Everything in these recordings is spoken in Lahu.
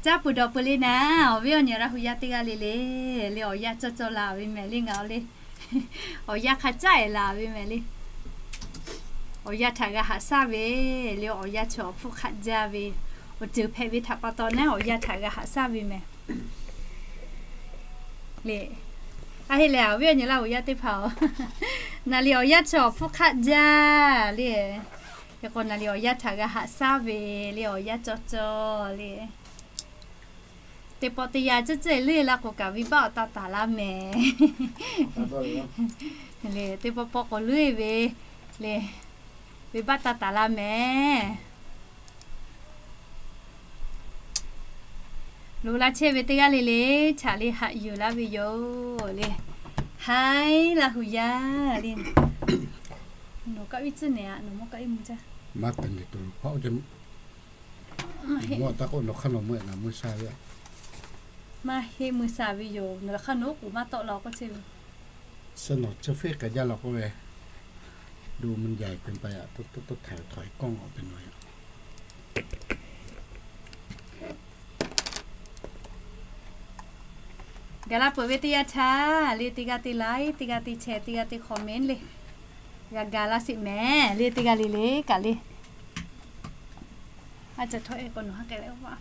Caˇ peuˬ dawˬ peuˬ le naˍ, awˬ viˉ awˬ nyi Laˇ hu yaˇ teˇ g'aˇ le le, le awˬ yanˇ cawˬ cawˬ la ve mehˍ le ngaˬ le. Awˬ yanˇ hk'a caˉ e la ve mehˍ le. Awˬ yanˇ htaꞈ g'a haꞈ shaˉ ve, le awˬ yanˇ chi awˬ hpfuhˇ hk'aˆ jaˇ ve, awˬ ceuˬ hpehꞈ ve htaꞈ pa taw naˉ awˬ yanˇ htaꞈ g'a haꞈ shaˉ ve mehˍ. Le, a heˆ leh awˬ viˉ awˬ nyi Laˇ hu yaˇ teˇ hpaˍ-oˬ, naˍ liꞈ awˬ yanˇ chi awˬ hpfuhˇ hk'aˆ jaˇ le. Hk'e k'o naˍ liꞈ awˬ yanˇ htaꞈ g'a haꞈ shaˉ ve, le awˬ yanˇ cawˬ cawˬ le. Teˇ pawˆ teˇ yanˇ ceuˬ ceuˬ leuˉ e la k'o kaꞈ venˇbaˆ awˬ taˇ taˍ laˇ mehˍ. Le teˇ pawˆ pawˆ k'o leuˉ e ve, le venˇbaˆ taˇ taˍ laˇ mehˍ. Loꞈ la chehˇ ve teˇ g'aˇ le le htaꞈ le haꞈ yuˬ laˇ ve yoˬ le. Haiˉ Laˇ hu yaˇ le. Nawˬ kaˆ viˉ tcuhˉ nehˬ a, nawˬ mawˇ kaˆ viˉ mvuh jaˇ. Maˇ te nehˬ tuˬ loˍ hpaˆ oˇ ce. Mawˇ taˇ k'oˆ, nawˬ hk'aˇ nawˬ meuˇ ngaˬ mui sha ve. Maˇ heˆ mui sha ve yoˬ. Nawˬ hk'aˇ nawˬ oˉ k'oˍ maˇ tawˆ la k'oˆ chehˇ ve. Suh nawˬ chi feˆ k'ai jaˇ la k'oˆ ve, ดูมันใหญ่เกินไป a, to to to ถ่าย ถอยกล้องออกไปหน่อย Gaˬ la peuˬ ve teˇ yanˇ htaˇ le teˇ g'aˇ teˇ like, teˇ g'aˇ teˇ share, teˇ g'aˇ teˇ comment le g'a gaˬ laˇ sheˍ mehˍ le teˇ g'aˇ le le kaꞈ le. A ca htawˇ e k'o nawˬ ha k'ai leh oˇ vaˇ.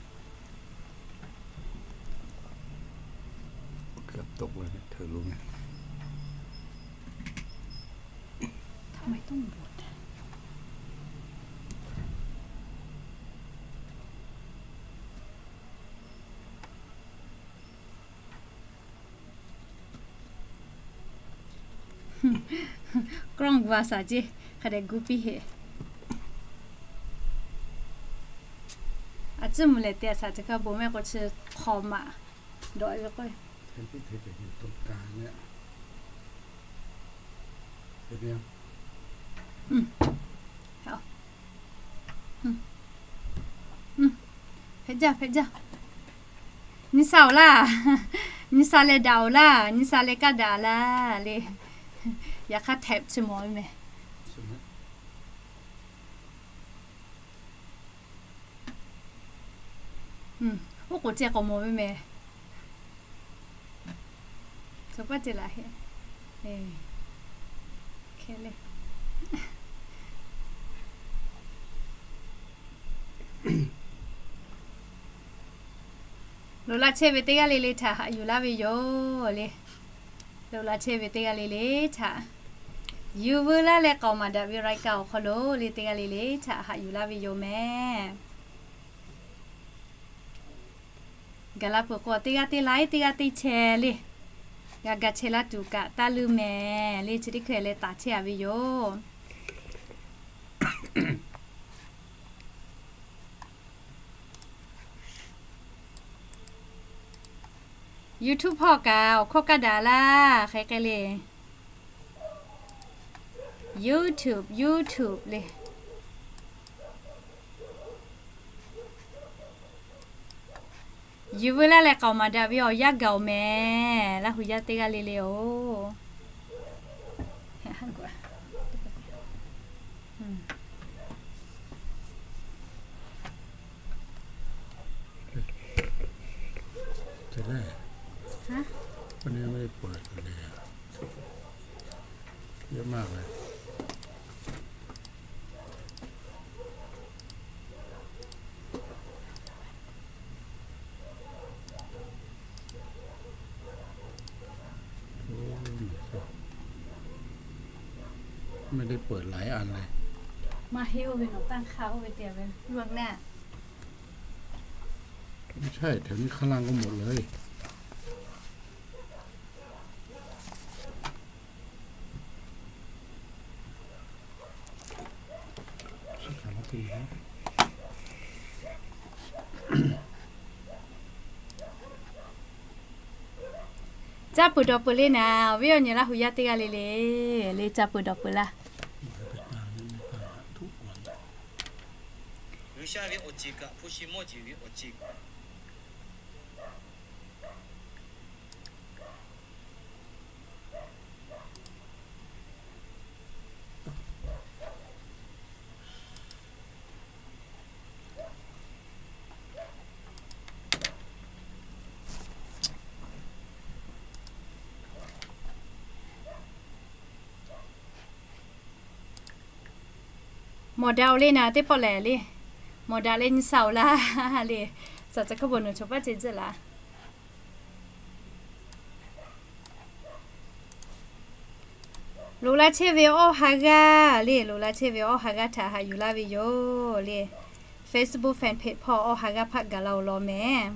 เกือบตกเลยเนี่ย เถิดลงเนี่ย ทำไมต้องบ่น กล้อง vua saˍ ceˇ hk'a dehꞈ gu piˇ heˆ. A tcuhˉ mvuh lehˬ te a saˍ ceˬ hk'a bon mehˆ k'o chi hk'aw maꞈ dawꞈ ve k'o. Hpehꞈ jaˇ, hpehꞈ jaˇ. Nyi sha awˬ laˇ, nyi sha leh daꞈ awˬ laˇ, nyi sha leh kaˇ daꞈ laˇ le. Yaꞈ hk'aˇ htehꞈ chi mawˬ ve mehˍ. Oˇ k'oˍ ceh k'awꞈ mawˬ ve mehˍ. Cawˬ paˇ ceh laꞈ heˆ. Hk'e le. Loꞈ la chehˇ ve teˇ g'aˇ le le htaꞈ haꞈ yuˬ laˇ ve yoˬ le. Loꞈ la chehˇ ve teˇ g'aˇ le le htaꞈ, yuˬ veu laˇ leh k'aoˍ maˍ daꞈ ve รายการ awˬ hk'aw lo le teˇ g'aˇ le le htaꞈ haꞈ yuˬ laˇ ve yoˬ mehˍ. Gaˬ la peuˬ k'o teˇ g'aˇ teˇ like, teˇ g'aˇ teˇ share le g'a ga chehˇ laˇ tuˬ kaꞈ taˇ leuˇ mehˍ le. Chi teˇ hkui leh taˍ chehˇ a ve yoˬ. YouTube hpawˇ kaꞈ awˬ hkawˇ kaˇ daꞈ laˇ hk'e k'ai le. YouTube, YouTube le. Yuˬ veu laˇ leh k'aoˍ maˍ daꞈ ve awˬ yanˇ gaˬ oˬ mehˍ. Laˇ hu yaˇ teˇ g'aˇ le le oˬ. Maˇ heˆ oˇ ve nawˬ tanˇ hk'aˇ oˇ ve te a ve luhˆ naˆ. ไม่ใช่ แถวนี้ข้างล่างก็หมดเลย Caˇ peuˬ dawˬ peuˬ le naˍ, awˬ viˉ awˬ nyi Laˇ hu yaˇ teˇ g'aˇ le le, le caˇ peuˬ dawˬ peuˬ laˇ. Mawˬ daꞈ-oˬ le naˍ teˇ pawˆ lehˬ le. Mawˬ daꞈ leh nyi sha-oˬ laˇ le. Saˍ caˬ hkaˇ bon nawˬ chaw paˉ ceh zuhˆ laˇ. Loꞈ la chehˇ ve awˇ ha g'aˇ le, loꞈ la chehˇ ve awˇ ha g'aˇ htaꞈ haꞈ yuˬ laˇ ve yoˬ le. Facebook fan page hpawˇ awˇ ha g'aˇ hpaˆ gaˬ la-oˬ law mehˍ.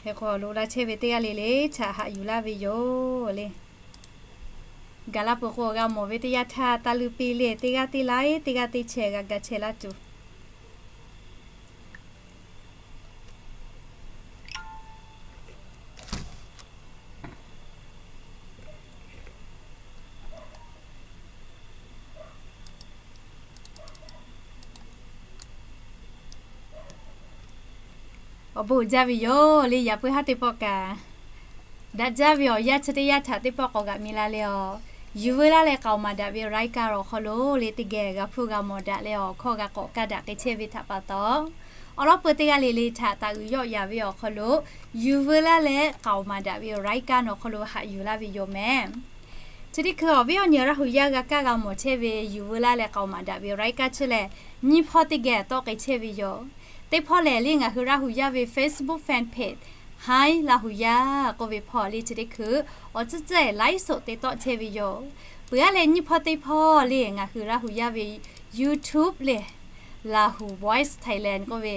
Hk'e k'o loꞈ la chehˇ ve teˇ g'aˇ le le htaꞈ haꞈ yuˬ laˇ ve yoˬ le. Gaˬ la peuˬ k'o g'a mawˬ ve teˇ yanˇ htaˇ taˇ leuˇ piˇ le, teˇ g'aˇ teˇ laiˉ teˇ g'aˇ teˇ chehˇ g'a ga chehˇ laˇ tuˬ. Awˬ bon uiˍ jaˇ ve yoˬ le. Yaꞈ puiˉ haˉ teˇ pawˆ kaꞈ daꞈ jaˇ ve awˬ yanˇ chi teˇ yanˇ htaꞈ teˇ pawˆ k'awꞈ g'aꞈ mi la leh awˬ, yuˬ veu laˇ leh k'aoˍ maˍ daꞈ ve awˬ รายการ awˬ hk'aw lo le teˇ geh g'a hpuˇ g'a mawˬ daꞈ leh awˬ hkawˇ g'a k'awꞈ kaˇ daꞈ k'ai chehˇ ve htaꞈ pa taw, awˬ lawˉ peuˬ teˇ g'aˇ le le htaꞈ taˍ uiˍ yawˆ yaˍ ve awˬ hk'aw lo yuˬ veu laˇ leh k'aoˍ maˍ daꞈ ve awˬ รายการ awˬ hk'aw lo haꞈ yuˬ laˇ ve yoˬ mehˍ. Chi teˇ hkui awˬ viˉ awˬ nyi Laˇ hu yaˇ g'a kaˇ g'a mawˬ chehˇ ve yuˬ veu laˇ leh k'aoˍ maˍ daꞈ ve awˬ รายการ chi lehˬ, nyiˇ hpawˇ teˇ geh tawˆ k'ai chehˇ ve yoˬ. Teˇ hpawˇ lehˬ le ngaˬ hui Laˇ hu yaˇ ve Facebook fan page Hi Laˇ hu yaˇ k'oˆ ve hpawˇ le chi teˇ hkui awˬ tcuhˉ tcuhˉ ไลฟ์สด te tawˆ chehˇ ve yoˬ. Peuˬ aˉ leh nyiˇ hpawˇ teˇ hpawˇ le ngaˬ hui Laˇ hu yaˇ ve YouTube le Lahu Voice Thailand k'oˆ ve,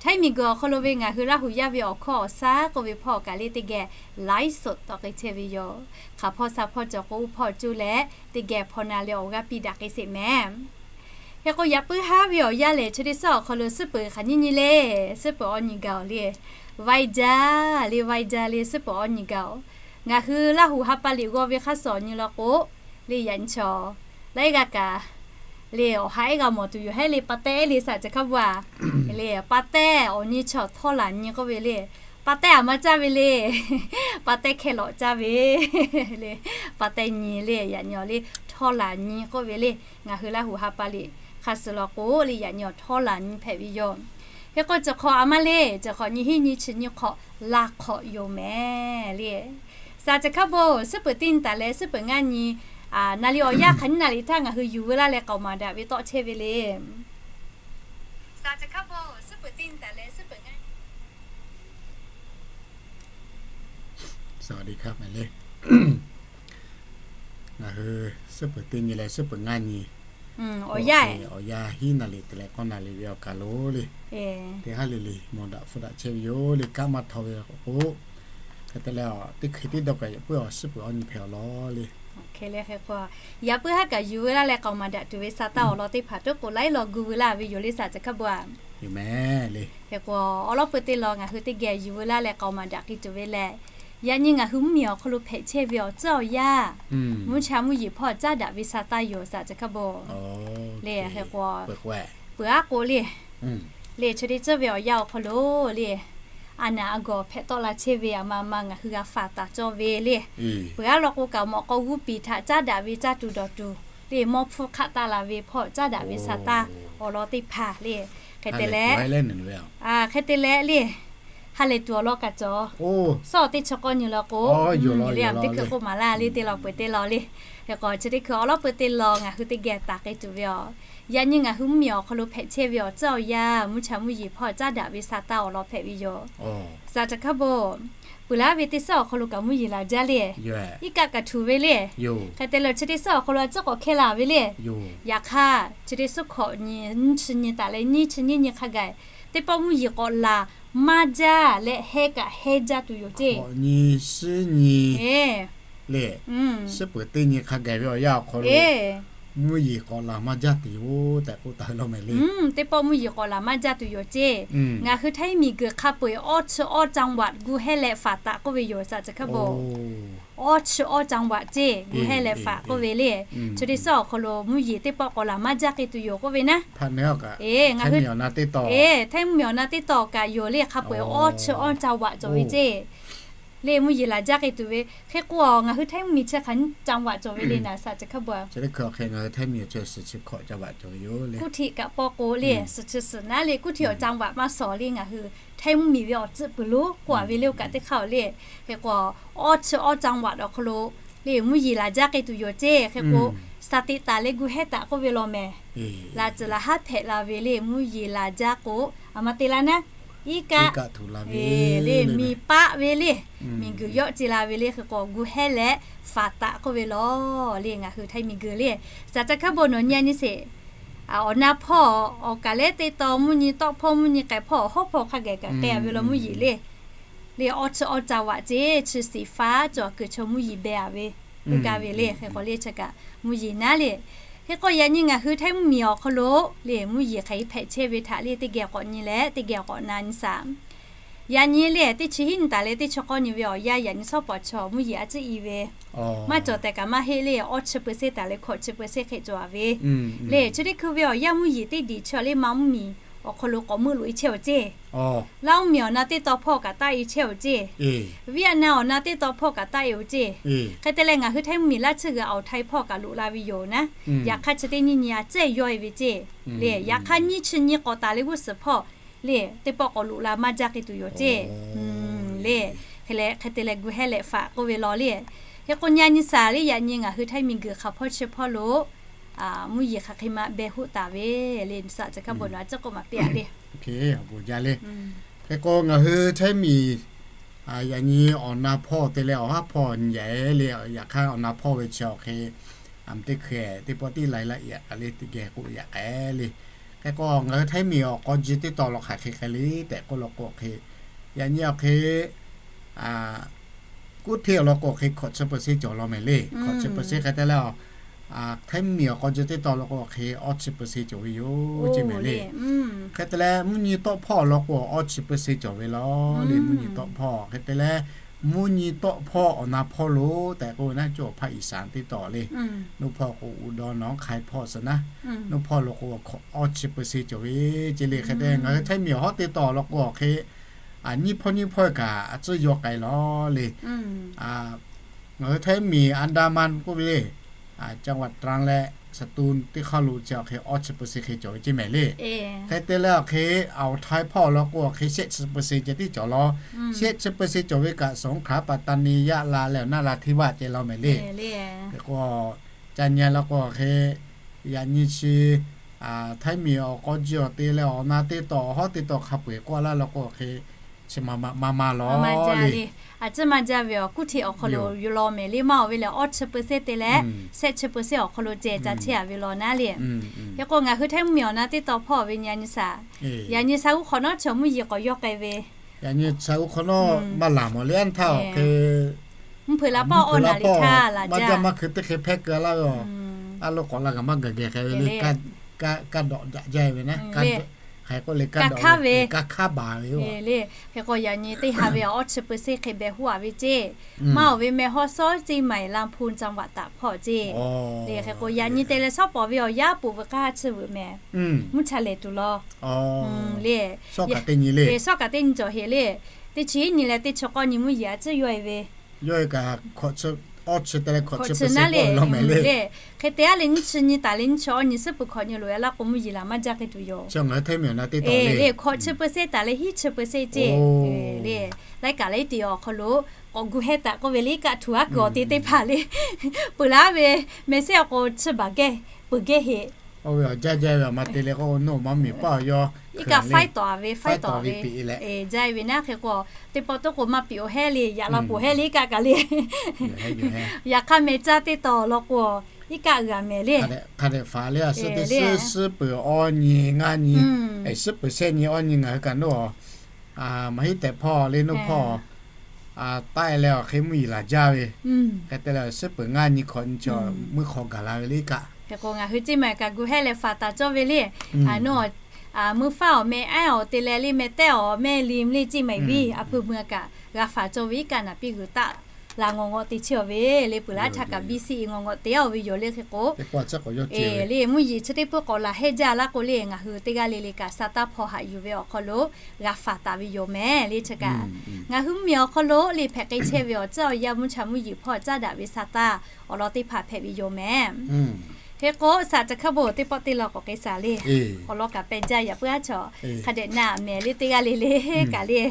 Htaiˇ miˬguiˬ awˬ hk'aw lo ve ngaˬ hui Laˇ hu yaˇ ve awˬ hkawˇ awˬ shaˉ k'oˆ ve hpawˇ kaꞈ le teˇ geh ไลฟ์สด tawˆ k'ai chehˇ ve yoˬ. Hk'aˬ hpawˇ sha hpawˇ cawˬ k'o uˉ hpawˇ cuˇ leh teˇ geh hpaw na leh awˬ g'aˇ piˇ daꞈ k'ai sheˍ mehˍ. Hk'e k'o yaꞈ puiˉ haˉ ve awˬ yanˇ lehˬ chi teˇ suhˉ awˬ hk'aw lo suhˉ peuˬ hk'aˬ nyiˇ nyi le, suhˉ peuˬ awˬ nyi gaˬ-oˬ le, vaiˇ jaˇ le, vaiˇ jaˇ le suhˉ peuˬ awˬ nyi gaˬ-oˬ. Ngaˬ hui Laˇ hu ha pa liꞈ g'aw ve hk'aˇ suh awˬ nyi law k'o le yaꞈ nyi chaw laiˉ g'aˇ kaꞈ le awˬ ha ehˉ g'a mawˬ tuˬ yoˬ hehˉ le, pa teh ehˉ le saˍ caˬ hkaˇ bon a le, pa teh awˬ nyi chaw htawˇ laˬ nyi k'oˆ ve le, pa teh aˬ ma caˇ ve le, pa teh hkeh lawꞈ caˇ ve le, pa teh nyi le yaꞈ nyi awˬ le htawˇ laˬ nyi k'oˆ ve le. Ngaˬ hui Laˇ hu ha pa liꞈ hk'aˇ suh law k'o le yaꞈ nyi awˬ htawˇ laˬ nyi hpehꞈ ve yoˬ. Hk'e k'o cawˬ hk'awꞈ aˬ ma le, cawˬ hk'awꞈ nyi hiˉ nyi chi nyi hk'awꞈ laˬ hk'awꞈ yoˬ mehˍ le. Saˍ caˬ hkaˇ bon suhˉ peuˬ teˇ nyi taˍ leh suhˉ peuˬ ngaˇ nyi, naˍ liꞈ awˬ yanˇ hk'aˬ nyiˇ naˍ liꞈ htaˇ ngaˬ hui yuˬ veu laˇ leh k'aoˍ maˍ daꞈ ve tawˆ chehˇ ve le. Saˍ caˬ hkaˇ bon suhˉ peuˬ teˇ nyi taˍ leh suhˉ peuˬ ngaˇ nyi สวัสดีครับ le. Ngaˬ hui suhˉ peuˬ teˇ nyi leh suhˉ peuˬ ngaˇ nyi awˬ yanˇ hiˉ naˍ liꞈ te leh k'awˇ naˍ liꞈ ve awˬ kaˬ lo le, teˇ haˉ le le mawˬ daꞈ hpfuhˇ daꞈ chehˇ ve yoˬ le. Kanˉ maˇ htaw ve k'o, hk'e te leh teˇ hkui teˇ dawˇ kaꞈ yaꞈ puiˉ awˬ suhˉ peuˬ awˬ nyi hpehꞈ awˬ lawn le. Yaꞈ puiˉ haˉ kaꞈ yuˬ veu laˇ leh k'aoˍ maˍ daꞈ tuˬ ve sa taˇ awˬ lawn teˇ hpaˍ tuˉ k'oˍ laiˉ law gu veu laˇ ve yoˬ le saˍ caˬ hkaˇ bon a. Hk'e k'o awˬ lawn peu teˇ lawn ngaˬ hui teˇ geh yuˬ veu laˇ leh k'aoˍ maˍ daꞈ k'ai tuˬ ve lehˬ, yaꞈ nyi ngaˬ hui mvuhˇmiˬ awˬ hk'aw lo hpehꞈ chehˇ ve awˬ tcuhˉ awˬ yanˇ, mvuhˇ cha mvuhˇ yeˬ hpawˇ caˉ daꞈ ve sa taˇ yoˬ saˍ caˬ hkaˇ bon le. Hk'e k'o peuˬ aˉ k'o le, le chi teˇ tcuhˉ ve awˬ yanˇ awˬ hk'aw lo le, a naˍ a gawˬ hpehꞈ tawˆ la chehˇ ve aˬ ma ma ngaˬ hui g'a faˍ taˍ cawˇ ve le. Peuˬ aˉ law k'o kaꞈ mawꞈ k'aw g'uˇ piˍ htaꞈ caˉ daꞈ ve caˇ tuˬ dawˬ tuˬ le, mawˇ hpfuhˇ hk'aˆ taˇ la ve hpawˇ caˉ daꞈ ve sa taˇ awˬ lawn teˇ hpaˍ le. Hk'e te leh, hk'e te leh le, ha lehˬ tuˬ awˬ lawn kaꞈ cawˬ. Sawˉ teˇ chi k'awˇ nyi law k'o, le a teˇ hkui k'oˆ maˍ laˇ le, teˇ lawn peuˬ teˇ lawn le. Hk'e k'o chi teˇ hkui awˬ lawn peu teˇ lawn ngaˬ hui teˇ geh taˍ k'ai tuˬ ve aˬ, yaꞈ nyi ngaˬ hui mvuhˇmiˬ awˬ hk'aw lo hpehꞈ chehˇ ve awˬ tcuhˉ awˬ yanˇ, mvuhˇ cha mvuhˇ yeˬ hpawˇ caˉ daꞈ ve sa taˇ awˬ lawn hpehꞈ ve yoˬ. Saˍ caˬ hkaˇ bon, peuˬ laˇ ve teˇ suhˉ awˬ hk'aw lo kaꞈ mvuhˇ yeˬ laˬ jaˇ le, iˉ kaˆ kaꞈ htuꞈ ve le. Hk'e te leh chi teˇ suhˉ awˬ hk'aw lo a ciˉ k'awꞈ hkehˇ la ve le. Yaꞈ hk'aˇ chi teˇ suhˉ hkawꞈ nyi nyiˇ chi nyi taˍ leh nyiˇ chi nyiˇ nyi hk'a gaˬ teˇ pawˆ mvuhˇ yeˬ k'awꞈ laˬ maˇ jaˇ leh heh kaꞈ heh jaˇ tuˬ yoˬ ceˇ. Nyi shiˉ nyi le, suhˉ peuˬ teˇ nyi hk'a gaˬ ve awˬ yanˇ awˬ hk'aw lo mvuhˇ yeˬ k'awꞈ laˬ maˇ jaˇ tuˬ yoˬ tehꞈ k'oˆ taˍ ve law mehˍ le. Teˇ pawˆ mvuhˇ yeˬ k'awꞈ laˬ maˇ jaˇ tuˬ yoˬ ceˇ. Ngaˬ hui Htaiˇ miˬ guiˬ hk'a peu-eˬ awˇ chi awˇ จังหวัด gu heh leh faˍ taˍ k'oˆ ve yoˬ saˍ caˬ hkaˇ bon. Awˇ chi awˇ จังหวัด ceˇ gu heh leh faˍ k'oˆ ve le. Chi teˇ suhˉ awˬ hk'aw lo mvuhˇ yeˬ teˇ pawˆ k'awꞈ laˬ maˇ jaˇ k'ai tuˬ yoˬ k'oˆ ve naˉ. Ngaˬ hui Htaiˇ mvuhˇmiˬ awˬ na teˇ tawˬ kaꞈ yoˬ le, hk'a peu-eˬ awˇ chi awˇ จังหวัด cawˬ ve ceˇ. Le mvuhˇ yeˬ laˬ jaˇ k'ai tuˬ ve hk'e k'o, ngaˬ hui Htaiˇ mvuhˇmiˬ chi hk'aˬ nyiˇ จังหวัด cawˬ ve le naˍ saˍ caˬ hkaˇ bon. Kuˇ htiꞈ kaꞈ paw k'o le, suhˍ chi suhˍ naˉ le, kuˇ htiꞈ awˬ จังหวัด maˇ shawˍ le, ngaˬ hui Htaiˇ mvuhˇmiˬ ve awˬ tcuhˉ peuˬ lonˉ k'oˆ a ve le, oˇ kaꞈ teˇ hk'aˇ le. Hk'e k'o, awˇ chi awˇ จังหวัด awˬ hk'aw lo le mvuhˇ yeˬ laˬ jaˇ k'ai tuˬ yoˬ ceˇ. Hk'e k'o, saˍ teꞈ taˍ leh gu hehˇ taˍ k'oˆ ve law mehˍ. Laˬ tcuhˍ laˬ haˉ hpehꞈ la ve le mvuhˇ yeˬ laˬ jaˇ k'o, a ma te laˇ naˉ, iˉ kaˆ le miˬ paˆ ve le, miˬ guiˬ yawˆ ce la ve le. Hk'e k'o, gu hehˇ leh faˍ taˍ k'oˆ ve law le. Ngaˬ hui Htaiˇ miˬ guiˬ le, saˍ ca hkaˉ bon nawˬ nyi a nyi sheˍ. Awˬ na hpawˇ awˬ kaˍ lehˉ teˇ taw mvuhˇ nyi tawˆ hpawˇ mvuhˇ nyi k'ai hpawˇ awˬ hawˉ hpawˇ hk'a geh kaꞈ k'ai a ve law mvuhˇ yeˬ le. Le awˇ chi awˇ ca vaꞈ ceˇ, chi shiˍ faˉ cawˬ kuiˬ chaw mvuhˇ yeˬ beh a ve, oˇ gaˇ ve le. Hk'e k'o le chi kaꞈ mvuhˇ yeˬ naˉ le. Hk'e k'o yaꞈ nyi ngaˬ hui Htaiˇ mvuhˇ miˬ awˬ hk'aw lo le mvuhˇ yeˬ hk'e hpehꞈ chehˇ ve htaꞈ le teˇ geh k'awꞈ nyi leh teˇ geh k'awꞈ na nyi shaˍ. Yaꞈ nyi le teˇ chi hiˉ nyi taˍ leh teˇ chi k'awˇ nyi ve awˬ yanˇ yaꞈ nyi shawˉ pawˍ chaw mvuhˇ yeˬ a ciˉ i ve maˇ cawˬ tehꞈ kaꞈ maˇ heˆ le. Awˇ chi เปอร์เซ็นต์ taˍ leh hkawꞈ chi เปอร์เซ็นต์ hk'e cawˬ a ve le. Chi teˇ hkui ve awˬ yanˇ mvuhˇ yeˬ teˇ diˬ chi awˬ le ma mvuhˇ miˬ awˬ hk'aw lo k'awꞈ meuˆ loꞈ e chehˇ oˬ ceˇ. Laˇ mvuhˇ miˬ awˬ na teˇ taw hpawˇ kaꞈ taˆ e chehˇ oˬ ceˇ. Vietnam awˬ na teˇ taw hpawˇ kaꞈ taˆ e oˬ ceˇ. Hk'e te leh ngaˬ hui Htaiˇ mvuhˇ miˬ laˇ tsuhˇ g'uiˬ awˬ Htaiˇ hpawˇ kaꞈ loꞈ la ve yoˬ naˉ. Yaꞈ hk'aˇ chi teˇ nyiˇ nyi a cehˇ yawˇ e ve ceˇ. Le yaꞈ hk'aˇ nyiˇ chi nyi k'awꞈ taˍ leh g'uˇ suhˍ hpawˇ le teˇ pawˆ k'awꞈ loꞈ la maˇ jaˇ k'ai tuˬ yoˬ ceˇ. Le hk'e leh hk'e te leh gu hehˇ leh faˍ k'oˆ ve law le. Hk'e k'o nyi a nyi shaˍ le yaꞈ nyi ngaˬ hui Htaiˇ miˬ guiˬ hk'aˬ hpawˇ chi hpawˇ lo mvuhˇ yeˬ hk'aˬ hk'e ma beh hoˆ taˍ ve le. Saˍ ca hkaˉ bon nawˬ a ciˉ k'oˆ maˍ piˇ a le. Hk'e k'o ngaˬ hui Htaiˇ miˬ yaꞈ nyi awˬ na hpawˇ te leh awˬ haˉ hpawˇ nyi yaꞈ e le. Yaꞈ hk'aˇ awˬ na hpawˇ ve chi awˬ hk'e a mvuhˇ teˇ hkui teˇ pawˆ tiˉ lai laˇ yaꞈ k'ai le teˇ geh k'oˆ yaꞈ k'ai le. Hk'e k'o ngaˬ hui Htaiˇ miˬ awˬ k'aw ji teˇ taw law hk'aˬ hk'e k'ai le tehꞈ k'oˆ law k'o hk'e, yaꞈ nyi awˬ hk'e kuˉ hteˇ awˬ lawn k'o hk'e hkawꞈ chi เปอร์เซ็นต์ cawˬ law mehˍ le. Hkawꞈ chi เปอร์เซ็นต์ hk'e te leh Htaiˇ miˬ awˬ k'aw ji teˇ taw law k'o hk'e awˇ chi เปอร์เซ็นต์ cawˬ ve yoˬ ceˇ mehˍ le. Hk'e te leh mvuhˇ nyi tawˆ hpawˇ awˬ lawn k'o awˇ chi เปอร์เซ็นต์ cawˬ ve law le. Mvuhˇ nyi tawˆ hpawˇ hk'e te leh mvuhˇ nyi tawˆ hpawˇ awˬ na hpawˇ lo tehꞈ k'oˆ ve naˉ cawˬ hpaˇ อีสาน teˇ taw le. Nuˇ hpawˇ k'o อุดรหนองคาย hpawˇ suh naˉ, nuˇ hpawˇ lo k'o awˇ chi เปอร์เซ็นต์ cawˬ ve ceˇ le. Hk'e te ngaˬ hui Htaiˇ miˬ awˬ hawˉ teˇ taw law k'o awˬ hk'e nyiˇ hpawˇ nyiˇ hpawˇ kaꞈ a tcuhˉ yaw k'ai law le. Ngaˬ hui Htaiˇ miˬ อันดามัน k'oˆ ve le, จังหวัดตรัง leh สตูล teˇ hk'aˇ lo chi awˬ hk'e awˇ chi เปอร์เซ็นต์ hk'e cawˬ ve ceˇ mehˍ le. Hk'e te leh awˬ hk'e awˬ Htaiˇ hpawˇ awˬ lawn k'o awˬ hk'e shehˆ chi เปอร์เซ็นต์ ceh tiˉ cawˬ law. Shehˆ chi เปอร์เซ็นต์ cawˬ ve kaꞈ สงขลา ปัตตานี ยะลา leh awˬ naˆ นราธิวาส ceh law mehˍ le. Hk'e k'o ca nyi law k'o awˬ hk'e yaꞈ nyi chi Htaiˇ miˬ awˬ k'aw ji awˬ te leh awˬ na teˇ taw awˬ hawˉ teˇ taw hk'a peu eˬ k'oˆ laˇ law k'o awˬ hk'e chi ma ma law le. A ciˉ maˇ jaˇ ve awˬ kuˉ hteˇ awˬ hk'aw lo law mehˍ le. Maˇ oˬ ve lehˬ awˇ chi เปอร์เซ็นต์ te leh shehˆ chi เปอร์เซ็นต์ awˬ hk'aw lo ceh ca chehˇ a ve law naˉ le. Hk'e k'o ngaˬ hui Htaiˇ mvuhˇ miˬ awˬ na teˇ taw hpawˇ ve nyi a nyi shaˍ. Yaꞈ nyi sha g'uˇ hk'awꞈ nawˉ chi mvuhˇ yeˬ k'awꞈ yawˇ k'ai ve, yaꞈ nyi sha g'uˇ hk'awꞈ nawˉ maˇ laˬ mawˬ le. Anˇ htaˇ awˬ hk'e mvuhˇ hpeuꞈ la pawˆ awˇ naˍ liꞈ htaˇ laˬ jaˇ, maˇ hkui teˇ hk'e hpehˇ keu laˇ ve. A lo k'awꞈ la kaꞈ maˇ gaˬ geh k'ai ve le. Kaˇ dawꞈ daꞈ jaˇ ve naˉ, hk'e k'oˆ le kaˇ hkaˉ baˬ ve le. Hk'e k'o yaꞈ nyi teˇ ha ve awˇ chi เปอร์เซ็นต์ hk'e beh hoˆ a ve ceˇ. Maˇ oˬ ve mehˬ hawˇ sawˉ ceˇ maiˍ ลำพูน จังหวัดตาก hpawˇ ceˇ. Hk'e k'o yaꞈ nyi te leh shawˉ pawˍ ve awˬ yaˇ poˬ veuꞈ k'aˇ chi veuꞈ mehˍ, mvuhˇ cha lehˬ tuˬ law le. Shawˉ kaꞈ teˇ nyi cawˬ heˍ le. Teˇ chi hiˉ nyi leh teˇ chi k'awˇ nyi mvuhˇ yeˬ a ciˉ yawˇ e ve, hkawꞈ chi naˉ le. Hk'e te a leh nyiˇ chi nyi taˍ leh nyiˇ chi awˇ nyi suhˉ peuˬ hkawꞈ nyi loꞈ e laˇ k'o mvuhˇ yeˬ laˬ maˇ jaˇ k'ai tuˬ yoˬ. Hkawꞈ chi เปอร์เซ็นต์ taˍ leh hiˉ chi เปอร์เซ็นต์ ceˇ le. Laiˉ kaꞈ laiˉ te awˬ hk'aw lo k'awꞈ gu hehˇ taˍ k'oˆ ve le. Iˉ kaˆ htuꞈ aˉ kuiˬ awˬ te teˇ hpaˍ le peuˬ laˇ ve mehˍ sehˉ awˬ k'o chi baˬ geh peuˬ geh heˍ. Oˇ ve awˬ jaˇ jaˇ ve awˬ ma te leh k'o, naw maˇ miˬ paˆ awˬ yaw iˉ kaˆ faiˉ tawˍ ve, faiˉ tawˍ ve jaˇ ve naˉ. Hk'e k'o teˇ pawˆ toˉ k'o maˇ piꞈ awˬ hehˉ le. Yaꞈ la poˬ hehˉ le iˉ kaˆ kaꞈ le. Yaꞈ hk'aˇ meh caˇ teˇ taw law k'o iˉ kaˆ g'a mehˍ le. Hk'a dehꞈ faˍ le a suhˉ teˇ suhˉ suhˉ peuˬ awˇ nyi ngaˇ nyi, suhˉ peuˬ shehˆ nyi awˇ nyi ngaˬ hui kaꞈ nawˇ maˇ hiˉ tehꞈ hpawˇ le nuˇ hpawˇ taˆ e leh awˬ hk'e mvuhˇ yeˬ laˬ jaˇ ve. Hk'e te leh suhˉ peuˬ ngaˇ nyi hkawꞈ nyi chaw mvuhˇ hk'aw gaˬ la ve le iˉ kaˆ. Hk'e k'o ngaˬ hui ceˇ maiˍ kaꞈ gu hehˇ leh faˍ taˍ cawˇ ve le. Nawˇ mvuhˇ faˉ awˬ meh aˉ awˬ te leh le meh tehˉ awˬ meh liꞈ le ceˇ maiˍ viˉ a hpui mui kaꞈ g'a faˍ cawˇ ve iˉ kaˆ naˍ piˇ g'uiˬ taˆ la ngawˬ ngawˬ te chehˇ a ve le. Peuˬ laˇ htaꞈ kaꞈ B C E ngawˬ ngawˬ te a oˬ ve yoˬ le. Hk'e k'o le mvuhˇ yeˬ chi teˇ peuˉ k'awꞈ laˬ hehˇ jaˇ laˇ k'o le ngaˬ hui teˇ g'aˇ le le kaꞈ sa taˇ hpawˇ haꞈ yuˬ ve awˬ hk'aw lo g'a faˍ taˍ ve yoˬ mehˍ le. Chi kaꞈ ngaˬ hui mvuhˇ miˬ awˬ hk'aw lo le hpehꞈ k'ai chehˇ ve awˬ tcuhˉ awˬ yanˇ mvuhˇ cha mvuhˇ yeˬ hpawˇ caˉ daꞈ ve sa taˇ awˬ lawn teˇ hpaˍ hpehꞈ ve yoˬ mehˍ. Hk'e k'o saˍ ca hkaˉ bon teˇ pawˆ teˇ law k'awꞈ k'ai shaˍ le. Awˬ lawn kaꞈ peh jaˇ yaꞈ puiˉ aˉ chaw hk'a dehꞈ na mehˍ le teˇ g'aˇ le le kaꞈ le.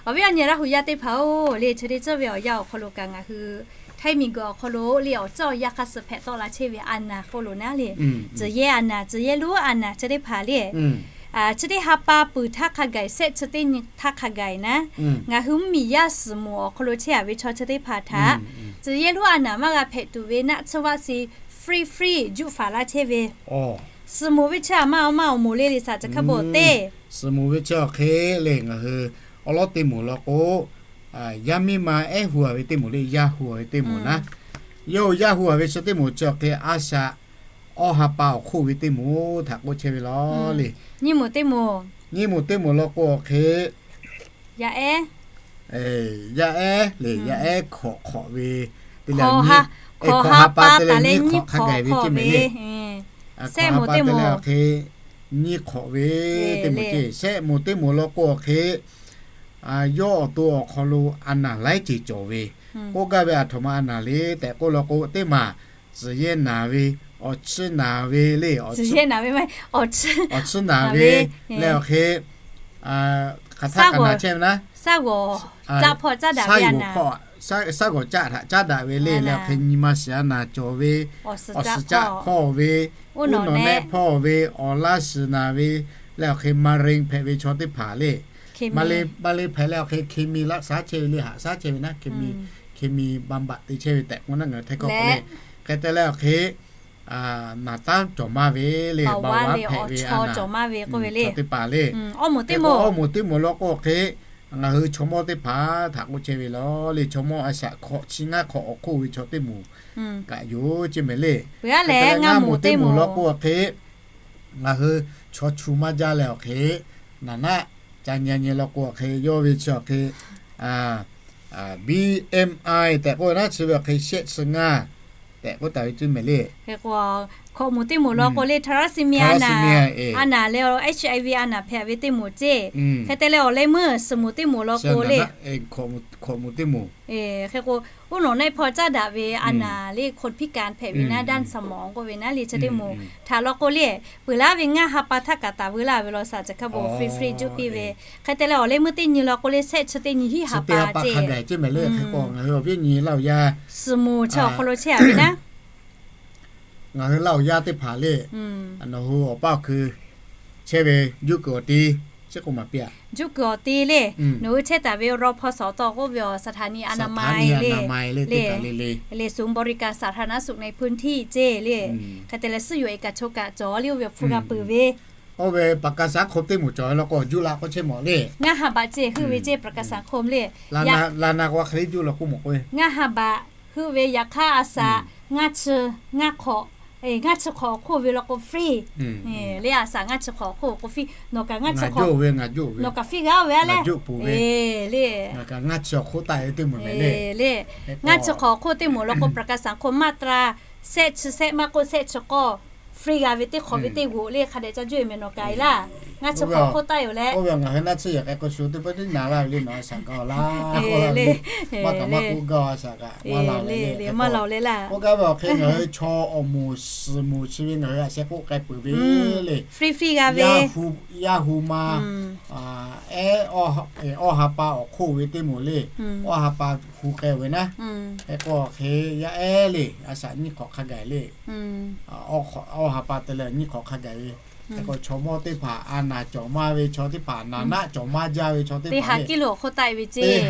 Awˬ viˉ awˬ nyi Laˇ hu yaˇ teˇ hpaˍ oˬ le, chi teˇ ceuˬ ve awˬ yanˇ awˬ hk'aw lo kaꞈ ngaˬ hui Htaiˇ miˬguiˬ awˬ hk'aw lo le awˬ ceuˬ awˬ yanˇ hk'aˇ suh hpehꞈ tawˆ la chehˇ ve a naˍ k'oˆ lo naˉ le, tcuhˬ yehˇ a naˍ, tcuhˬ yehˇ lonˉ a naˍ chi teˇ hpaˍ le, chi teˇ ha pa peuˬ htaˇ hk'a gaˬ-e, shehˆ chi teˇ nyi htaˇ hk'a gaˬ-e naˉ, ngaˬ hui mvuhˇmiˬ yaˇ suhˍ moˍ awˬ hk'aw lo chehˇ a ve chaw chi teˇ hpaˍ htaꞈ tcuhˬ yehˇ lonˉ a naˍ maˇ g'a hpehꞈ tuˬ ve naˆ tsuhˇ vaˆ si free free juˆ faˍ laˇ chehˇ ve, suhˍ moˍ ve chi a maˇ maˇ awˬ moˍ le le saˍ chi hk'a bon teˇ suhˍ moˍ ve chi awˬ hk'e le ngaˬ hui awˉ lawˉ teˇ moˍ law k'o, yaˇ miˇ ma ehˉ hu a ve teˇ moˍ le, yaˇ hu a ve teˇ moˍ naˉ, yawˇ hui yaˇ hu a ve chi teˇ moˍ chi awˬ hk'e a shaꞈ awˇ ha pa awˬ hk'oˆ ve teˇ moˍ htaꞈ k'oˆ chehˇ ve law le. Nyiˇ moˍ teˇ moˍ law k'o awˬ hk'e yaˇ ehˉ, yaˇ ehˉ le, yaˇ ehˉ hkawꞈ hk'awꞈ ve te le, hkawꞈ ha pa te leh nyiˇ hk'awꞈ hk'a gaˬ ve teˇ moˍ le. Shehˆ moˍ teˇ moˍ awˬ hk'e nyiˇ hk'awꞈ ve teˇ moˍ ceˇ. Shehˆ moˍ teˇ moˍ law k'o awˬ hk'e yawˇ awˬ to awˬ hk'aw lo a naˍ laiˉ ceuˬ cawˬ ve, k'oˆ gaˇ ve aˬ htoꞈ ma a naˍ le tehꞈ k'oˆ law k'o teˇ maˬ tcuhˬ yehˇ naˍ ve, awˬ chiˇ naˍ ve le, awˬ chiˇ naˍ ve leh awˬ hk'e hk'aˬ htaˇ kaꞈ naˍ chehˇ ve naˉ, shaˉ g'awˬ caˆ htaꞈ caˉ daꞈ ve le, leh awˬ hk'e nyi ma shiˍ a naˍ cawˬ ve, awˬ suhˍ caˆ hpawˇ ve, uˉ nawꞈ nehˆ hpawˇ ve, awˬ laˇ shiˍ naˍ ve, leh awˬ hk'e มะเร็ง hpehꞈ ve chaw teˇ hpaˍ le, มะเร็ง hpehꞈ leh awˬ hk'e เคมี laˆ shaˉ chehˇ ve le, haꞈ shaˉ chehˇ ve naˉ, เคมี บำบัด te chehˇ ve tehꞈ k'oˆ naˉ ngaˬ hui hteˇ hkawˇ k'o le. Hk'e te leh awˬ hk'e naˍ tanˉ cawˬ maˇ ve le, เบาหวาน ve awˬ chaw cawˬ maˇ ve k'oˆ ve le. Awˇ moˍ teˇ moˍ law k'o awˬ hk'e ngaˬ hui chaw mawˇ teˇ hpaˍ htaꞈ k'oˆ chehˇ ve law le, chaw mawˇ a shaꞈ hk'awꞈ chi ngaˇ hk'awꞈ awˬ hk'oˆ ve chaw teˇ moˍ kaꞈ yoˬ ceˇ mehˍ le. Ngaˇ moˍ teˇ moˍ law k'o awˬ hk'e ngaˬ hui chaw chu maˇ jaˇ leh awˬ hk'e naˍ naˆ ca nyi nyi law k'o awˬ hk'e yawˇ ve chi awˬ hk'e BMI tehꞈ k'oˆ ve naˉ, chi ve awˬ hk'e shehˆ chi ngaˇ tehꞈ k'oˆ taˍ ve ceˇ mehˍ le. Hk'e k'o hkawꞈ moˍ teˇ moˍ law k'o le, thaˍraˍsiˍmiˍ a naˍ, a naˍ leh awˬ HIV a naˍ hpehꞈ ve teˇ moˍ ceˇ. Hk'e te leh awˬ leh meuˇ suhˍ moˍ teˇ moˍ law k'o le, hkawꞈ moˍ teˇ moˍ hk'e k'o, uˉ nawꞈ nehˆ hpawˇ caˉ daꞈ ve a naˍ le, คนพิการ hpehꞈ ve naˉ, Down syndrome k'oˆ ve naˉ le, chi teˇ moˍ htaꞈ law k'o le, peuˬ laˇ ve ngaˇ ha pa htaˇ kaꞈ taˍ veu laˇ ve law saˍ chi hk'a bon free free juˆ piˇ ve. Hk'e te leh awˬ leh meuˇ teˇ nyi law k'o le, shehˆ chi teˇ nyi hiˉ ha pa ceˇ. Hk'e k'o ngaˬ hui awˬ viˉ nyi laˇ awˬ yaˇ, suhˍ moˍ chi awˬ hk'aw lo chehˇ a ve naˉ, ngaˬ hui laˇ awˬ yaˇ teˇ hpaˍ le, nawˬ hui awˬ paˇ awˬ hkui chehˇ ve juˇ kuiˬ awˬ ti, chi k'o maˍ piˇ a, juˇ kuiˬ awˬ ti le, nawˬ hui chehˇ taˍ ve รพสต k'oˆ ve awˬ สถานีอนามัย le, le ศูนย์บริการสาธารณสุขในพื้นที่ ceˇ le. Hk'e te leh ซื่ออยู่เอกชน kaꞈ cawˬ le, oˇ ve awˬ hpu g'a peuˬ ve, oˇ ve ประกันสังคม teˇ moˍ cawˬ ve law k'o juˇ la k'oˆ chehˇ mawˬ le. Ngaˇ ha baꞈ ceˇ heuˆ ve ceˇ ประกันสังคม le. La na k'o a hk'e le juˇ la k'oˆ mawˬ k'o, ngaˇ ha baꞈ heuˆ ve yaꞈ hk'aˇ a shaꞈ ngaˇ chi, ngaˇ hk'awꞈ, ngaˇ chi hk'awꞈ awˬ hk'oˆ ve law k'o free le, a shaꞈ ngaˇ chi hk'awꞈ awˬ hk'oˆ k'o free, nawˬ kaꞈ ngaˇ chi hk'awꞈ, nawˬ kaꞈ free g'a oˇ ve a le, le, ngaˇ chi hk'awꞈ awˬ hk'oˆ teˇ moˍ law k'o ประกันสังคม มาตรา shehˆ chi shehˆ maˇ k'oˆ shehˆ chi k'awˇ free g'a ve teˇ hk'awꞈ ve teˇ g'oꞈ le, hk'a dehꞈ ca juˇ e mehˍ nawˬ kaꞈ e laˇ. Ngaˇ chi hk'awꞈ awˬ hk'oˆ taˆ yoˬ leh, ngaˇ chi hk'awꞈ awˬ hk'oˆ teˇ moˍ law k'o, maˇ laˬ leh laˇ. K'oˆ gaˇ ve awˬ hk'e ngaˬ hui chaw awˬ moˍ suhˍ moˍ chi ve ngaˬ hui a sheh k'oˆ k'ai peuˬ ve le, free free g'a ve, yaˇ hu ma, awˇ ha pa awˬ hk'oˆ ve teˇ moˍ le, awˇ ha pa hu k'ai ve naˉ, hk'e k'o awˬ hk'e yaˇ ehˉ le, a shaꞈ nyiˇ hk'awꞈ hk'a gaˬ le, awˇ ha pa te leh nyiˇ hk'awꞈ hk'a gaˬ ve, hk'e k'o chaw mawˇ teˇ hpaˍ a naˍ cawˬ maˇ ve chaw teˇ hpaˍ, naˍ naˆ cawˬ maˇ jaˇ ve chaw teˇ hpaˍ, teˇ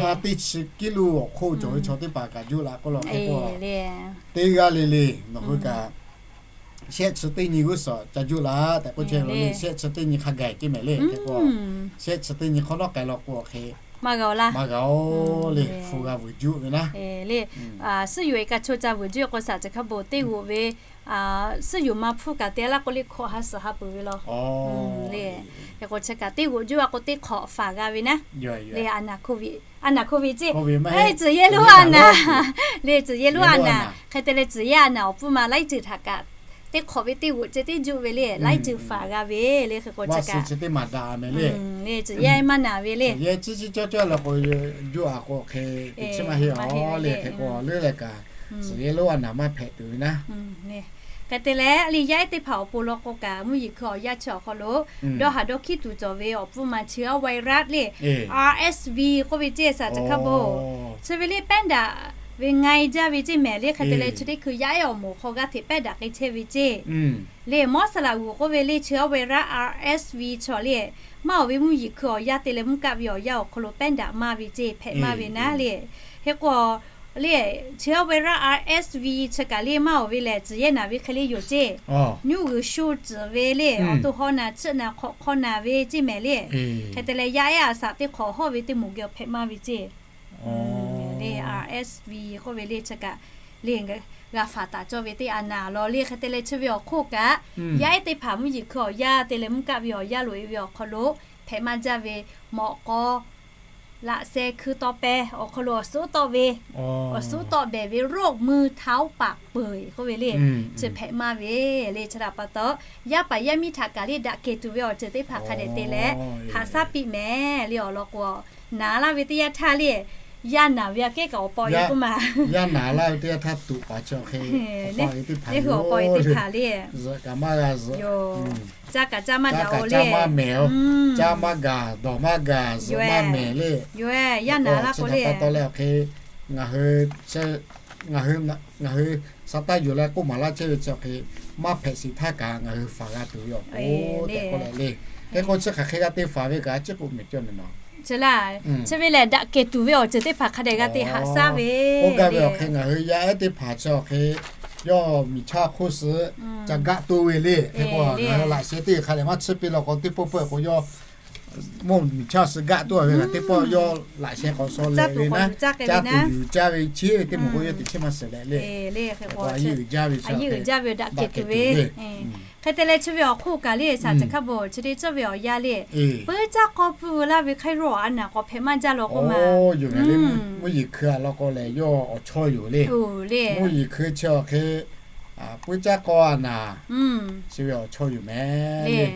ha teˇ chi kiˇ lo awˬ hk'oˆ cawˬ ve chaw teˇ hpaˍ kaꞈ juˇ la k'oˆ law k'o, teˇ g'aˇ le le nawˬ hui kaꞈ shehˆ chi teˇ nyi g'uˇ suhˍ ca juˇ la tehꞈ k'oˆ chehˇ ve le. Shehˆ chi teˇ nyi hk'a gaˬ ceˇ mehˍ le. Hk'e k'o shehˆ chi teˇ nyi hk'awꞈ nawˉ k'ai law k'o awˬ hk'e maˇ g'a oˬ le, hpu g'a vuiˬ juˇ ve naˉ le. Suhˉ yoˬ e kaꞈ chaw ca vuiˬ juˇ k'o shaˍ chi hk'a bon teˇ g'oꞈ ve, suhˉ yoˬ ma hpuˇ kaꞈ te laˇ k'o le hkawꞈ ha suhˍ ha peuˬ ve law le. Hk'e k'o chi kaꞈ teˇ g'oꞈ juˇ a k'o teˇ hk'awꞈ faˍ g'a ve naˉ le. A naˍ COVID, a naˍ COVID ceˇ, tcuhˬ yehˇ lonˉ a naˍ le, tcuhˬ yehˇ lonˉ a naˍ. Hk'e te leh tcuhˬ yehˇ a naˍ awˬ pfuhˇ ma laiˉ ceuˬ htaꞈ kaꞈ teˇ hk'awꞈ ve teˇ g'oꞈ ceˇ teˇ juˆ ve le, laiˉ ceuˬ faˍ g'a ve le. Hk'e k'o chi kaꞈ le, tcuhˬ yehˇ maˇ naˍ ve le. Yehˇ ciˉ ciˉ cawˇ cawˇ la k'o juˇ a k'o hk'e teˇ chiˉ maˇ heˆ a le. Hk'e k'o leuˉ leh kaꞈ tcuhˬ yehˇ lonˉ a naˍ maˇ hpehꞈ tuˬ ve naˉ. Hk'e te leh a le yaˇ ehˉ teˇ hpaˍ awˬ pon law k'o kaꞈ mvuhˇ yeˬ hkui awˬ yanˇ chi awˬ hk'aw lo dawˇ haˍ dawˇ hkiˉ tuˬ cawˬ ve awˬ pfuhˇ ma chi virus le, RSV k'oˆ ve ceˇ shaˍ chi hk'a bon, chi ve le pehˉ daꞈ ve nga e jaˇ ve ceˇ mehˍ le. Hk'e te leh chi teˇ hkui yaˇ ehˉ awˬ moˍ hk'aw g'aˇ hteꞈ pehˉ daꞈ k'ai chehˇ ve ceˇ le. Mawˉ saˍ laꞈ g'uˬ k'oˆ ve le, chi aˇ ve raˇ R S V chaw le, maˇ awˬ ve mvuhˇ yeˬ hkui awˬ yanˇ te leh mvuhˇ kaˆ ve awˬ yanˇ awˬ hk'aw lo pehˉ daꞈ maˇ ve ceˇ, hpehꞈ maˇ ve naˉ le. Hk'e k'o le, chi aˇ ve raˇ R S V chi kaꞈ le maˇ awˬ ve lehˬ, tcuh yehˇ naˍ ve hk'e le yoˬ ceˇ. Nyuˇ g'uiˬ shu tcuhˍ ve le, awˬ to haw naˍ chiˆ naˍ hk'awꞈ hk'aw naˍ ve ceˇ mehˍ le. Hk'e te leh yaˇ ehˉ a shaꞈ teˇ hk'awꞈ hawˇ ve teˇ moˍ geh awˬ hpehꞈ maˇ ve ceˇ le. R S V k'oˆ ve le chi kaꞈ le, g'a faˍ taˍ cawˇ ve teˇ a naˍ law le. Hk'e te leh chi ve awˬ hk'oˆ kaꞈ, yaˇ ehˉ teˇ hpaˍ mvuhˇ yeˬ hkui awˬ yanˇ te leh mvuhˇ kaˆ ve awˬ yanˇ loꞈ e ve awˬ hk'aw lo hpehꞈ maˇ jaˇ ve, mawꞈ k'aw laꞈ sheh hkui taw peh awˬ hk'aw lo awˬ suhˉ tawˆ ve, awˬ suhˉ tawˆ behˬ ve โรคมือเท้าปากเปื่อย k'oˆ ve le, chi hpehꞈ maˇ ve le. Chi htaꞈ pa taw, yaˇ paˍ yaˇ miˇ htaꞈ kaꞈ le daꞈ kehˬ tuˬ ve awˬ ceuˬ teˇ hpaˍ hk'a dehꞈ te leh haꞈ shaˉ piˇ mehˍ le. Awˬ lawn k'o, naˍ laˇ ve teˇ yanˇ htaˇ le, yaˇ naˍ ve aꞈ kehˉ kaꞈ awˬ paw e k'oˆ ma, yaˇ naˍ laˇ ve teˇ yanˇ htaˇ tuꞈ paˍ chi awˬ hk'e, neˇ hui awˬ paw e teˇ hpaˍ le, zuhꞈ kaꞈ maˇ g'a zuhꞈ, caˇ kaꞈ caˇ maˇ g'a, caˇ maˇ mehˍ, caˇ maˇ gaˬ, dawˬ maˇ gaˬ, zuhꞈ maˇ mehˍ le. Yoˬ, yaˇ naˍ laˇ k'o le, pa taw leh awˬ hk'e, ngaˬ hui ngaˬ hui sa taˇ yuˬ leh k'oˆ maˍ laˇ chehˇ ve chi awˬ hk'e, maˇ hpehꞈ shiˍ htaˇ kaꞈ ngaˬ hui faˍ g'a tuˬ ve awˬ k'o tehꞈ k'oˆ leh le. Hk'e k'o chi hk'aˬ hk'e g'a te faˍ ve kaꞈ a ciˉ k'o mehˍ cawˇ nehˬ naˍ, chi ve lehˬ daꞈ kehˬ tuˬ ve awˬ ceuˬ teˇ hpaˍ hk'a dehꞈ g'a te haꞈ shaˉ ve k'oˆ gaˇ ve awˬ hk'e, ngaˬ hui yaˇ ehˉ teˇ hpaˍ chi awˬ hk'e, yawˇ miˬ chaˇ hk'oˆ suh ca gaˆ toˇ ve le. Hk'e k'o ngaˬ hui laꞈ sheh teˇ hk'a lehˬ maˇ chiˇ piˇ law k'o, teˇ pawˆ pawehˇ k'o yawˇ mawˇ miˬ chaˇ suh gaˆ toˇ ve kaꞈ teˇ pawˆ yawˇ laꞈ sheh k'awꞈ shaw leh ve naˉ, caˇ tuˬ yuˬ caˇ ve chi ve teˇ moˍ k'o yawˇ teꞈ chiˉ maˇ shiˍ leh le. Hk'e k'o a yiˇ uiˍ jaˇ ve chi, a yiˇ uiˍ jaˇ ve daꞈ kehˬ tuˬ ve. Hk'e te leh chi ve awˬ hk'oˆ kaꞈ le, shaˍ chi hk'a beuꞈ chi teˇ ceuˬ ve awˬ yanˇ le, puiˉ caˇ k'aw pfuhˇ veu laˇ ve hk'aˇ yawˇ awˬ a naˍ k'awꞈ hpehꞈ maˇ jaˇ law k'oˆ ma. Yoˬ, mehˍ le, mvuhˇ yeˬ hkui a law k'o lehˬ yawˇ awˬ chawˇ yoˬ le. Mvuhˇ yeˬ hkui chi awˬ hk'e, puiˉ caˇ k'aw a naˍ chi ve awˬ chawˇ yoˬ mehˍ le.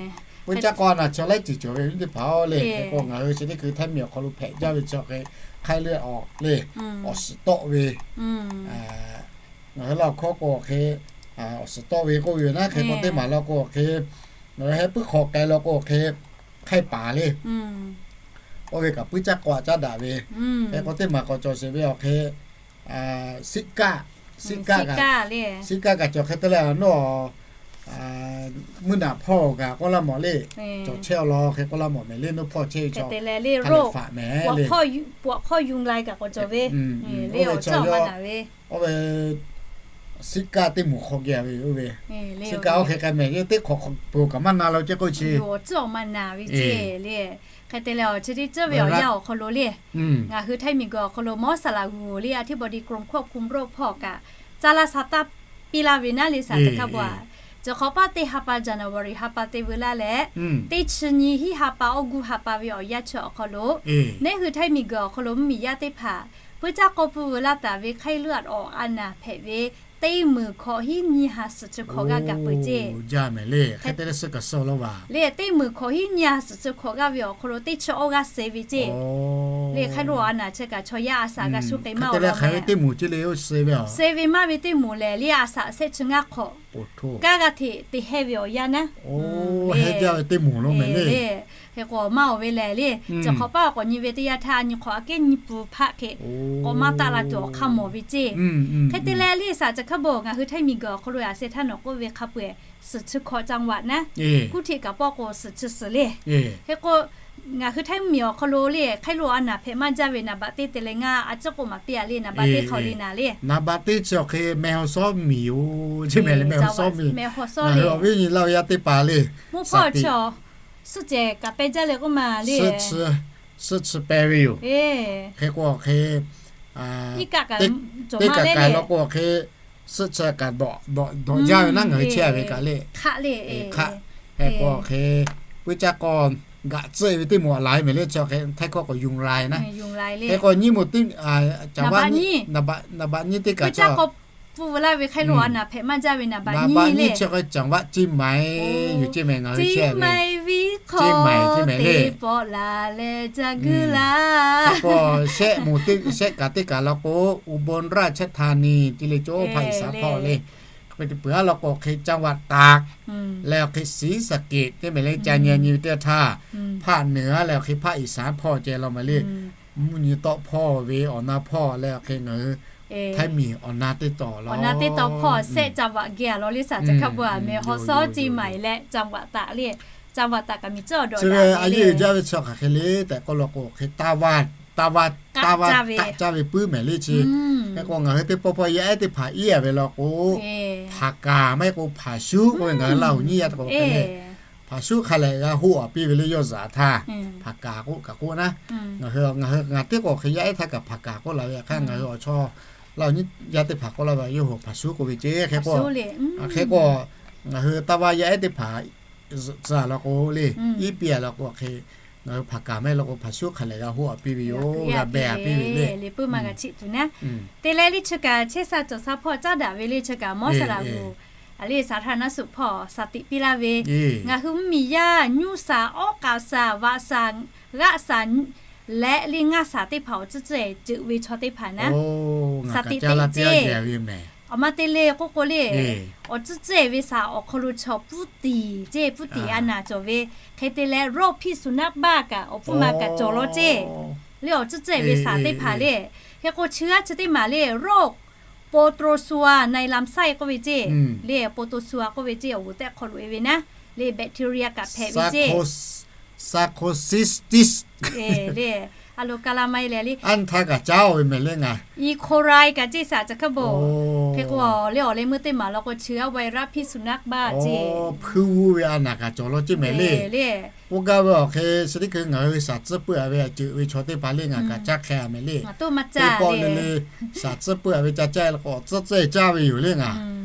Puiˉ caˇ k'aw a naˍ chi laiˉ ceuˬ cawˬ ve nyi teˇ hpaˍ-oˬ le. Hk'e k'o ngaˬ hui chi teˇ hkui Htaiˇ miˬ awˬ hk'aw lo hpehꞈ jaˇ ve chi awˬ hk'e, hk'aiˉ leuˆ awˬ le, awˬ suhˍ tawˆ ve, ngaˬ hui laˇ awˬ hkawˇ k'o awˬ hk'e, awˬ suhˍ tawˆ ve k'oˆ ve yoˬ naˉ. Hk'e k'o teˇ maˬ law k'o awˬ hk'e, ngaˬ hui heh puiˉ hk'awꞈ k'ai law k'o awˬ hk'e, hk'aiˉ paˍ le, oˇ ve kaꞈ puiˉ caˇ k'aw a caˇ daꞈ ve. Hk'e k'o teˇ maˬ k'awꞈ cawˬ sheˍ ve awˬ hk'e, siˆ kaˆ, siˆ kaˆ kaꞈ cawˬ hk'e te leh nawˬ mvuhˇ naꞈ hpawˇ kaꞈ k'oˆ laˇ mawˬ le. Cawˬ chehˇ-aw law hk'e k'oˆ laˇ mawˬ mehˍ le, nawˬ hpawˇ chehˇ ve chaw hk'a lehˬ faꞈ mehˍ le. Oˇ ve, oˇ ve siˆ kaˆ teˇ moˍ hk'aw geh ve oˇ ve, siˆ kaˆ oˇ hk'e k'ai mehˍ le, teˇ hk'awꞈ hk'awꞈ peuˬ kaꞈ maˇ na la ceh k'oˆ chi, awˬ tcuhˉ awˬ ma naˍ ve ceˇ le. Hk'e te leh awˬ chi teˇ ceuˬ ve awˬ yanˇ awˬ hk'aw lo le, ngaˬ hui Htaiˇ miˬ guiˬ awˬ hk'aw lo mawˉ saˍ laꞈ g'uˬ le, a htiˇ bawˬ diꞈ กรมควบคุมโรค hpawˇ kaꞈ caˇ laˇ sha taˇ piˇ laˇ ve naˉ le, shaˍ chi hk'a beuꞈ a. Chi hk'awꞈ paˆ teˇ ha pa January ha pa te veu laˇ leh, teˇ chi nyi hiˉ ha pa August ha pa ve awˬ yanˇ chi awˬ hk'aw lo, neˇ hui Htaiˇ miˬ guiˬ awˬ hk'aw lo mvuhˇ miˬ yaˇ teˇ hpaˍ puiˉ caˇ k'aw pfuhˇ veu laˇ taˍ ve hk'aiˉ leuˆ awˬ a naˍ hpehꞈ ve teˇ meunˍ hkawꞈ hiˉ nyiˇ ha suhˍ chi hkawꞈ g'aˇ gaˬ peuˬ ceˇ. Jaˇ mehˍ le, hk'e te leh suh kaꞈ suh law va le, teˇ meunˍ hkawꞈ hiˉ nyiˇ ha suhˍ chi hkawꞈ g'aˇ ve awˬ hk'aw lo teˇ chi awˇ g'aˇ suh ve ceˇ le. Hk'aiˉ lo a naˍ chi kaꞈ chaw yaˇ a shaꞈ g'a shu k'ai maˇ awˬ lawn mehˍ. Suh ve maˇ ve teˇ moˍ lehˬ le, a shaꞈ shehˆ chi ngaˇ hk'awꞈ kaˇ g'a hteꞈ te heh ve awˬ yanˇ naˉ, heh jaˇ ve teˇ moˍ lo mehˍ le. Hk'e k'o maˇ awˬ ve lehˬ le, chi hk'awꞈ paˆ awˬ k'awꞈ nyi ve teˇ yanˇ htaˇ a nyi hk'awꞈ aꞈ kehˉ nyi pfuhˍ hpaˆ hk'e k'awꞈ maˇ taˆ la tuˬ awˬ hk'aˇ mawˬ ve ceˇ. Hk'e te leh le, shaˍ chi hk'a beuꞈ ngaˬ hui Htaiˇ miˬ guiˬ awˬ hk'aw lo a sheh htaˇ nawˬ k'oˆ ve hk'a peu-eˬ suhˍ chi hkawꞈ จังหวัด naˉ, kuˇ htiꞈ kaꞈ pawˆ k'o suhˍ chi suhˍ le. Hk'e k'o ngaˬ hui Htaiˇ miˬ awˬ hk'aw lo le, hk'aiˉ lo a naˍ hpehꞈ maˇ jaˇ ve naˍ baꞈ teˇ te leh ngaˇ a ciˉ k'oˆ maˍ piˇ a le, naˍ baꞈ teˇ hk'aw le naˍ le, naˍ baꞈ teˇ chi awˬ hk'e meh haw sawˉ miˬ yoˬ ceˇ mehˍ le, meh haw sawˉ miˬ. Awˬ viˉ nyi laˇ ve yaˇ teˇ hpaˍ le, mvuhˇ hpawˇ chi suhˆ cehˬ kaꞈ peh jaˇ leh k'oˆ ma le, suhˆ chi peh ve yoˬ. Hk'e k'o awˬ hk'e, iˉ kaˆ kaꞈ cawˬ maˇ le, law k'o awˬ hk'e suhˆ chi kaꞈ dawꞈ jaˇ ve naˉ, ngaˬ hui chehˇ ve kaꞈ le, hk'aˆ le, hk'aˆ. Hk'e k'o awˬ hk'e puiˉ caˇ k'aw gaꞈ tcuhˆ ve teˇ moˍ a la mehˍ le, chi awˬ hk'e Htaiˇ hkawˇ k'o ยุงลาย naˉ. Hk'e k'o nyiˇ moˍ teˇ, caˍ vaˆ nyiˇ, naˍ baꞈ nyiˇ teˇ kaꞈ puiˉ caˇ k'aw pfuhˇ veu laˇ ve hk'aiˉ lo a naˍ hpehꞈ maˇ jaˇ ve naˍ baꞈ nyiˇ le, chi hk'e caˍ vaˆ เชียงใหม่ yoˬ ceˇ mehˍ, ngaˬ hui chehˇ ve เชียงใหม่ ve hk'aw teˇ pawˆ la leh ca guˇ laˇ. K'o shehˆ moˍ teˇ shehˆ kaꞈ teˇ kaꞈ law k'o, อุบลราชธานี te le, co hpaˇ iˍ saˍ hpawˇ le. Hk'e te peuˬ a law k'o hk'e จังหวัดตาก leh awˬ hk'e ศรีสะเกษ teˇ mehˍ le, ca nyi nyi ve teˇ htaˇ, hpaˆ nuiˍ a leh awˬ hk'e hpaˆ iˍ saˍ hpawˇ ceh law mehˍ le. Mvuhˇ nyi tawˆ hpawˇ ve awˬ na hpawˇ leh awˬ hk'e ngaˬ hui Htaiˇ miˬ awˬ na teˇ taw, awˬ na teˇ taw hpawˇ shehˆ จังหวัด geh a law le สามจังหวัด meh, ฮอ ซ้อ เชียงใหม่ leh จังหวัดตาก le, จังหวัดตาก kaꞈ miˬ ceuˬ awˬ dawꞈ daꞈ ve le. Jaˇ ve chi hk'aˬ hk'e le tehꞈ k'oˆ law k'o, hk'e taˇ vaˇ, taˇ vaˇ, taˇ vaˇ kaˆ caˇ ve puiˉ mehˍ le chi. Hk'e k'o ngaˬ hui teˇ pawˆ pawˆ yaˇ ehˉ teˇ hpaˍ iˉ a ve law k'o, hpaˍ kaˍ maˇ heˆ k'o hpaˍ shuˉ k'oˆ ve ngaˬ hui Laˇ huˍ nyiˇ yaˇ teˇ k'o hk'e le, hpaˍ shuˉ hk'a lehˬ g'a hoˆ a piˇ ve le yawˇ zaꞈ htaˇ. Hpaˍ kaˍ k'oˆ kaꞈ k'oˆ naˉ, ngaˬ hui ngaˬ hui ngaˬ teˇ k'o hk'e yaˇ ehˉ htaˇ kaꞈ hpaˍ kaˍ k'oˆ la ve hk'aˇ, ngaˬ hui awˬ chaw Laˇ huˍ nyiˇ yaˇ teˇ hpaˍ k'oˆ laˇ ve yawˇ hui hpaˍ shuˉ k'oˆ ve ce. Hk'e k'o, hk'e k'o ngaˬ hui taˇ vaˇ yaˇ ehˉ teˇ hpaˍ tcuh a law k'o le, iˉ piˇ a law k'o hk'e, ngaˬ hui hpaˍ kaˍ maˇ heˆ law k'o hpaˍ shuˉ hk'a lehˬ g'a hoˆ a piˇ ve yoˬ, g'a beh a piˇ ve le. Te leh le chi kaꞈ chehˇ sha cawˬ sha hpawˇ caˉ daꞈ ve le chi kaꞈ mawˇ saˍ laꞈ g'uˬ, a le สาธารณสุข hpawˇ shaˍ tiꞈ piˇ laˇ ve, ngaˬ hui mvuhˇ miˬ yaˇ nyuˇ shaˍ, awˉ k'aꞈ shaˍ, vaꞈ shaˍ, g'aˆ shaˍ leh le ngaˇ shaˍ teˇ hpaˍ awˬ tcuhˉ tcuhˉ ceuˬ ve chaw teˇ hpaˍ naˉ, shaˍ tiꞈ te ce. Awˬ ma te le k'oˆ k'o le, awˬ tcuhˉ tcuhˉ ve shaˍ awˬ hk'aw lo chaw ผู้ติด ce, ผู้ติด a naˍ cawˬ ve, hk'e te leh โรคพิษสุนัขบ้า kaꞈ awˬ pfuhˇ ma kaꞈ cawˬ law ce. Le awˬ tcuhˉ tcuhˉ ve shaˍ teˇ hpaˍ le, hk'e k'o chi g'aˇ chi teˇ maˬ le โรค โปรโตซัว ในลำไส้ k'oˆ ve ce, le โปรโตซัว k'oˆ ve ce awˬ g'uˬ tehꞈ hk'aw loꞈ e ve naˉ, le แบคทีเรีย kaꞈ hpehꞈ ve ce. Sarcoidosis le, a lo ka la ma e le le, anˇ htaˇ kaꞈ caˉ ve mehˍ le ngaˬ, E. coli kaꞈ ce shaˍ caˬ hkaˇ bon. Hk'e k'o le awˬ leh meuˇ teˇ maˬ law k'o chi g'aˇ ไวรัสพิษสุนัขบ้า ce, hpuiˇ g'uˇ ve a naˍ kaꞈ cawˬ law ce mehˍ le. K'oˆ gaˇ ve awˬ hk'e chi teˇ hkui ngaˬ hui shaˍ tcuhˉ peuˬ a ve a ceuˬ ve chaw teˇ hpaˍ le ngaˬ kaꞈ caˇ hk'e a mehˍ le. Teˇ pawˆ le le shaˍ tcuhˉ peuˬ a ve ca caˇ k'o awˬ tcuhˉ tcuhˉ caˇ ve yoˬ le ngaˬ.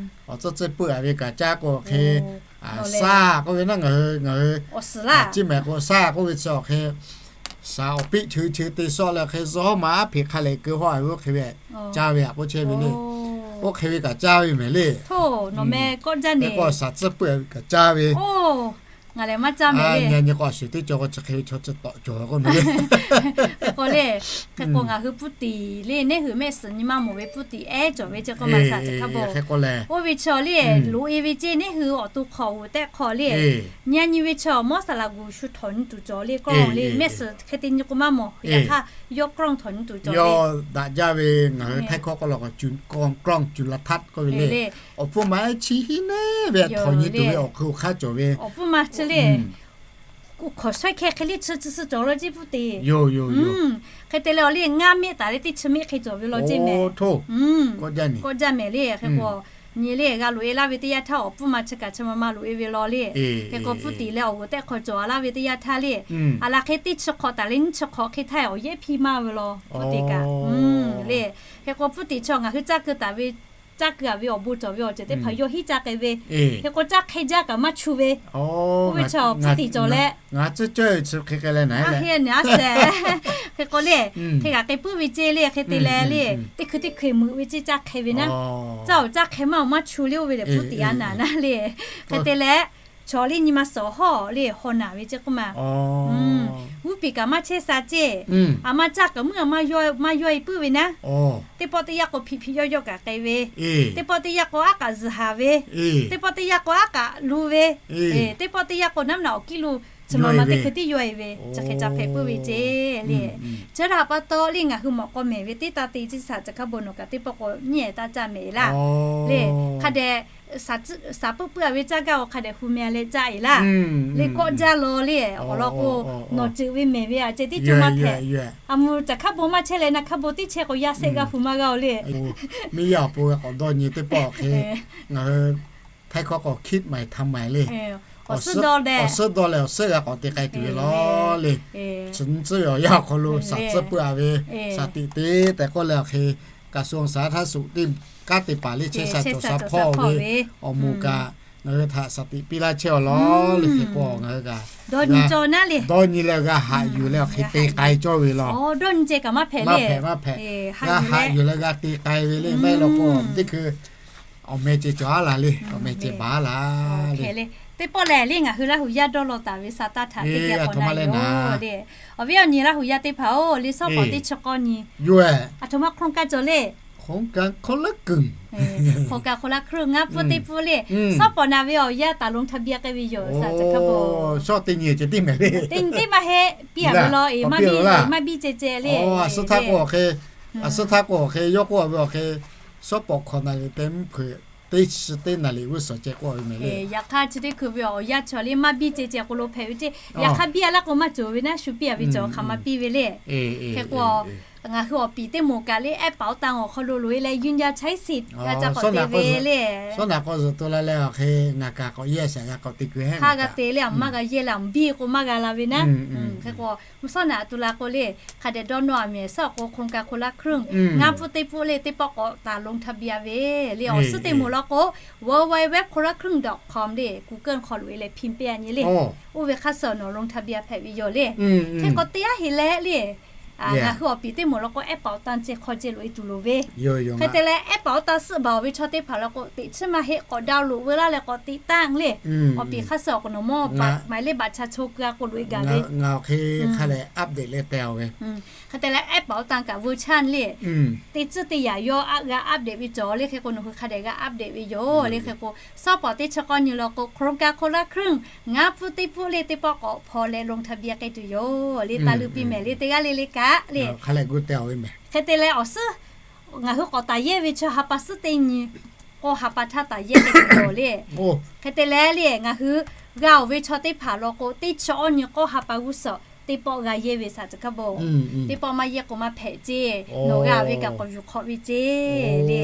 Awˬ tcuhˉ tcuhˉ peuˬ a ve kaꞈ caˇ k'o hk'e, shaˍ k'oˆ ve naˉ ngaˬ hui ngaˬ hui awˬ suhˍ laˇ ciˇ mehˍ k'o shaˍ k'oˆ ve chi awˬ hk'e, shaˍ awˬ piˆ cheu cheu te shawˆ leh hk'e zawˇ ma aˉ hpeꞈ hk'a lehˬ keu hawˇ a ve oˇ hk'e ve caˇ ve a k'oˆ chehˇ ve le. Oˇ hk'e ve kaꞈ caˇ ve mehˍ le. Nawˬ meh kawˆ jaˇ ne k'o shaˍ tcuhˉ peuˬ a ve kaꞈ caˇ ve. Ngaˬ lehˬ maˇ caˇ mehˍ le. Nyi k'o a shuˍ teˇ cawˬ k'o chi hk'e ve chaw chi tawꞈ cawˬ k'oˆ mehˍ le. Hk'e k'o le, hk'e k'o ngaˬ hui ผู้ติด le, neˇ hui mehˆ suhˍ nyi ma mawˬ ve ผู้ติด ehˉ cawˬ ve ce k'o ma shaˍ caˬ hkaˇ bon. Oˇ ve chaw le loꞈ e ve ce, neˇ hui awˬ to hk'awꞈ g'uˬ tehꞈ hk'aw le, nyi a nyi ve chaw mawˇ saˍ laꞈ g'uˬ shu htawꞈ nyi tuˬ cawˬ le kawˆ le, mehˆ suhˍ hk'e te nyi k'o maˇ mawˬ. Yaꞈ hk'aˇ yawˇ kawˆ htawꞈ nyi tuˬ cawˬ le. Yawˇ daꞈ jaˇ ve ngaˬ hui htaiˇ hkawˇ k'oˆ law k'o จุลทรรศน์ k'oˆ ve le. Awˬ pfuhˇ ma ehˉ chi hiˉ neˉ ve htawꞈ nyi tuˬ ve awˬ hk'eun awˬ hk'aˇ cawˬ ve. Awˬ pfuhˇ ma chi le, kuˬ hkawˍ shawehˇ hkeh hk'e le chi chi suh cawˬ law ce ผู้ติด. Hk'e te leh awˬ le ngaˇ mehˆ taˍ leh teˇ chi mehˆ hk'e cawˬ ve law ce mehˍ. Kawˆ jaˇ mehˍ le. Hk'e k'o nyi le g'a loꞈ e laˇ ve teˇ yanˇ htaˇ awˬ pfuhˇ ma chi kaꞈ chi ma ma loꞈ e ve law le. Hk'e k'o ผู้ติด leh awˬ g'uˬ tehꞈ hk'aw cawˬ a laˇ ve teˇ yanˇ htaˇ le, a laˬ hk'e teˇ chi hk'awꞈ taˍ leh nyiˇ chi hk'awꞈ hk'e htaˇ awˬ yehˉ hpiˇ maˇ ve law ผู้ติด kaꞈ le. Hk'e k'o ผู้ติด chaw ngaˬ hui caˇ keu taˍ ve, caˇ keu a ve awˬ bon cawˬ ve awˬ ceuˬ teˇ hpaˍ yawˇ hiˉ caˇ k'ai ve. Hk'e k'o caˇ hk'e jaˇ kaꞈ maˇ chu ve. Oˇ ve chaw ผู้ติด cawˬ leh ngaˬ tcuhˉ cawˇ chi hk'e k'ai leh naˍ leh a shehˍ. Hk'e k'o le, hk'e kaꞈ k'ai puiˉ ve ce le. Hk'e te leh le, teˇ hkui teˇ hkui meuꞈ ve ce caˇ hk'e ve naˉ. Caˇ awˬ caˇ hk'e maˇ awˬ maˇ chu le oˇ ve lehˬ ผู้ติด a naˍ naˉ le. Hk'e te leh chaw le nyi ma suhˍ hawˇ le haw naˬ ve ce k'oˆ ma. G'uˇ piˍ kaꞈ maˇ chehˇ sha ce. A ma caˇ kaꞈ meuˇ a maˇ yawˇ e puiˉ ve naˉ. Teˇ pawˆ teˇ yanˇ k'o hpiꞈ hpiꞈ yawˇ yawˇ kaꞈ k'ai ve, teˇ pawˆ teˇ yanˇ k'o aˉ k'aꞈ zuhˬ haˍ ve, teˇ pawˆ teˇ yanˇ k'o aˉ k'aꞈ lu ve, teˇ pawˆ teˇ yanˇ k'o naˉ naꞈ awˬ kiˉ lo chi ma ma teˇ hkui tiˉ yawˇ e ve chi hk'e ca hpehꞈ puiˉ ve ce le. Chi htaꞈ pa taw le ngaˬ hui mawꞈ k'aw mehˍ ve teˇ taˇ te ce shaˍ caˬ hkaˇ bon nawˬ kaꞈ teˇ pawˆ k'o nyiˇ e taˇ caˇ mehˍ laˇ le. Hk'a dehꞈ shaˍ puiˉ puiˉ a ve caˇ gaˇ-oˬ hk'a dehꞈ hu meh a leh caˇ e laˇ. Le kawˆ jaˇ law le awˬ lawn k'o, nawˬ ceuˬ ve mehˍ ve a ceh teˇ ceuˬ maˇ hpehꞈ. A mvuh caˬ hkaˇ bon maˇ chehˇ leh naˬ hkaˇ bon teˇ chehˇ k'o yaˇ sehˆ g'aˇ hu maˇ g'a-oˬ le. Miˇ yaˇ awˬ pon g'a k'awꞈ dawˇ nyi teˇ pawˆ hk'e, ngaˬ hui Htaiˇ hkawˇ k'awꞈ คิดใหม่ทำใหม่ le. Awˬ suhˉ dawˇ leh awˬ suhˉ dawˇ leh awˬ suhˉ g'a k'awꞈ te k'ai tuˬ ve law le. Chi nyi tcuhˉ ve awˬ yanˇ awˬ hk'aw lo shaˍ tcuhˉ puiˉ a ve, shaˍ tiꞈ te tehꞈ k'oˆ leh awˬ hk'e กระทรวงสาธารณสุข teˇ kanˉ te paˍ le chehˇ sha cawˬ sha hpawˇ ve awˬ moˍ kaꞈ ngaˬ hui htaꞈ shaˍ tiꞈ piˇ laˇ chehˇ awˬ lawn le. Hk'e k'o ngaˬ hui kaꞈ dawˇ nyi leh g'a haꞈ yuˬ leh awˬ hk'e te k'ai cawˇ ve law. Maˇ hpehꞈ maˇ hpehꞈ. G'a haꞈ yuˬ leh g'a te k'ai ve le. Maˇ heˆ law k'o teˇ hkui awˬ meh ceh cawˬ a laˬ le, awˬ meh ceh baˬ a laˬ le. Teˇ pawˆ lehˬ le ngaˬ hui Laˇ huˍ yaˇ dawˇ law taˍ ve sa taˇ htaꞈ teˇ geh k'awꞈ na yoˬ le. Awˬ viˉ awˬ nyi Laˇ huˍ yaˇ teˇ hpaˍ-oˬ le, shawˉ pawˍ teˇ chi k'awˇ nyi, a htoꞈ ma โครงการ cawˬ le. โครงการคนละครึ่ง ngaˇ pfuhˇ teˇ pfuhˇ le. Shawˉ pawˍ naˬ ve awˬ yanˇ ตกลงทะเบียน k'ai ve yoˬ. Shawˉ teˇ nyi ceh tiˉ mehˍ le. Teˇ nyi teˇ maˇ heˆ piˇ a ve law, maˇ biˇ ceh ceh le. Suh htaˇ k'o awˬ hk'e A suhˉ htaˇ k'o awˬ hk'e yawˇ k'oˆ ve awˬ hk'e, shawˉ pawˍ hkawꞈ naˍ liꞈ te mvuhˇ hpeuꞈ teˇ chi teˇ naˍ liꞈ g'uˇ suhˍ ceh k'oˆ ve mehˍ le. Yaꞈ hk'aˇ chi teˇ hkui ve awˬ yanˇ chi leh maˇ biˇ ceh ceh k'o lo hpehꞈ ve ceˇ. Yaꞈ hk'aˇ biˇ a laˇ k'o maˇ cawˬ ve naˉ, shu piˇ a ve cawˬ hk'aˬ ma piˇ ve le. Hk'e k'o, ngaˬ hui awˬ piˍ teˇ moˍ kaꞈ le แอปเป๋าตัง awˬ hk'aw lo loꞈ e leh ยืนยันใช้สิทธิ์ g'a ca k'awꞈ te ve le. Shawˉ naꞈ k'awꞈ zuhˬ to la leh awˬ hk'e ngaˬ kaꞈ k'awꞈ yehˇ shaˍ g'a k'awꞈ te kuiˬ heˆ. Hk'aˇ g'a te le, a maˇ g'a yehˇ leh a biˇ k'o maˇ g'a la ve naˉ. Hk'e k'o, mvuhˇ shawˉ naꞈ tu la k'o le, hk'a dehꞈ dawˇ nawˇ a mehˍ suhˉ awˬ k'o โครงการคนละครึ่ง ngaˇ pfuhˇ teˇ pfuhˇ le teˇ pawˆ k'awꞈ taˍ ลงทะเบียน ve le. Awˬ suhˉ teˇ moˍ law k'o, เวิลด์ไวด์เว็บ คนละครึ่ง ดอทคอม le, Google hk'aw loꞈ e leh พิมพ์ peˇ a nyi le. Oˇ ve hk'aˇ suh awˬ nawˬ ลงทะเบียน hpehꞈ ve yoˬ le. Hk'e k'o teˇ yanˇ heˍ leh le, ngaˬ hui awˬ piˍ teˇ moˍ law k'o แอปเป๋าตัง ceh hk'aw ceh loꞈ e tuˬ loˍ ve. Hk'e te leh แอปเป๋าตัง suhˆ baˬ awˬ ve chaw teˇ hpaˍ law k'o, teꞈ chiˉ maˇ heˆ k'awꞈ ดาวน์โหลด veu laˇ leh k'awꞈ ติดตั้ง le. Awˬ piˍ hk'aˇ suh awˬ k'o nawˬ mawˇ หมายเลขบัตรประชาชน keu a k'o loꞈ e gaˬ ve. Ngaˬ awˬ hk'e hk'a leh update leh teh a ve. Hk'e te leh แอปเป๋าตัง kaꞈ เวอร์ชัน le, teˇ tcuhˉ teˇ yaꞈ yawˇ g'a update ve cawˬ le. Hk'e k'o nawˬ hui hk'a dehꞈ g'a update ve yoˬ le. Hk'e k'o, shawˉ pawˍ teˇ chi k'awˇ nyi law k'o โครงการคนละครึ่ง ngaˇ pfuhˇ teˇ pfuhˇ le teˇ pawˆ k'awꞈ hpaw leh ลงทะเบียน k'ai tuˬ yoˬ le. Taˇ luˇ piˇ mehˍ le, teˇ g'aˇ le le kaꞈ le. Hk'e te leh awˬ suhˉ ngaˬ hui k'awꞈ taˍ yehˇ ve chi ha pa suhˉ teˇ nyi k'o ha pa htaˇ taˍ yehˇ k'ai tuˬ yoˬ le. Hk'e te leh le ngaˬ hui g'a oˬ ve chaw teˇ hpaˍ law k'o, teˇ chi awˇ nyi k'awˇ ha pa g'uˇ suhˍ teˇ pawˆ g'a yehˇ ve saˍ ca hk'a bo. Teˇ pawˆ maˇ yehˇ k'o maˇ hpehꞈ ceˇ. Nawˬ g'a ve kaꞈ k'awꞈ yuˬ hk'awꞈ ve ceˇ le.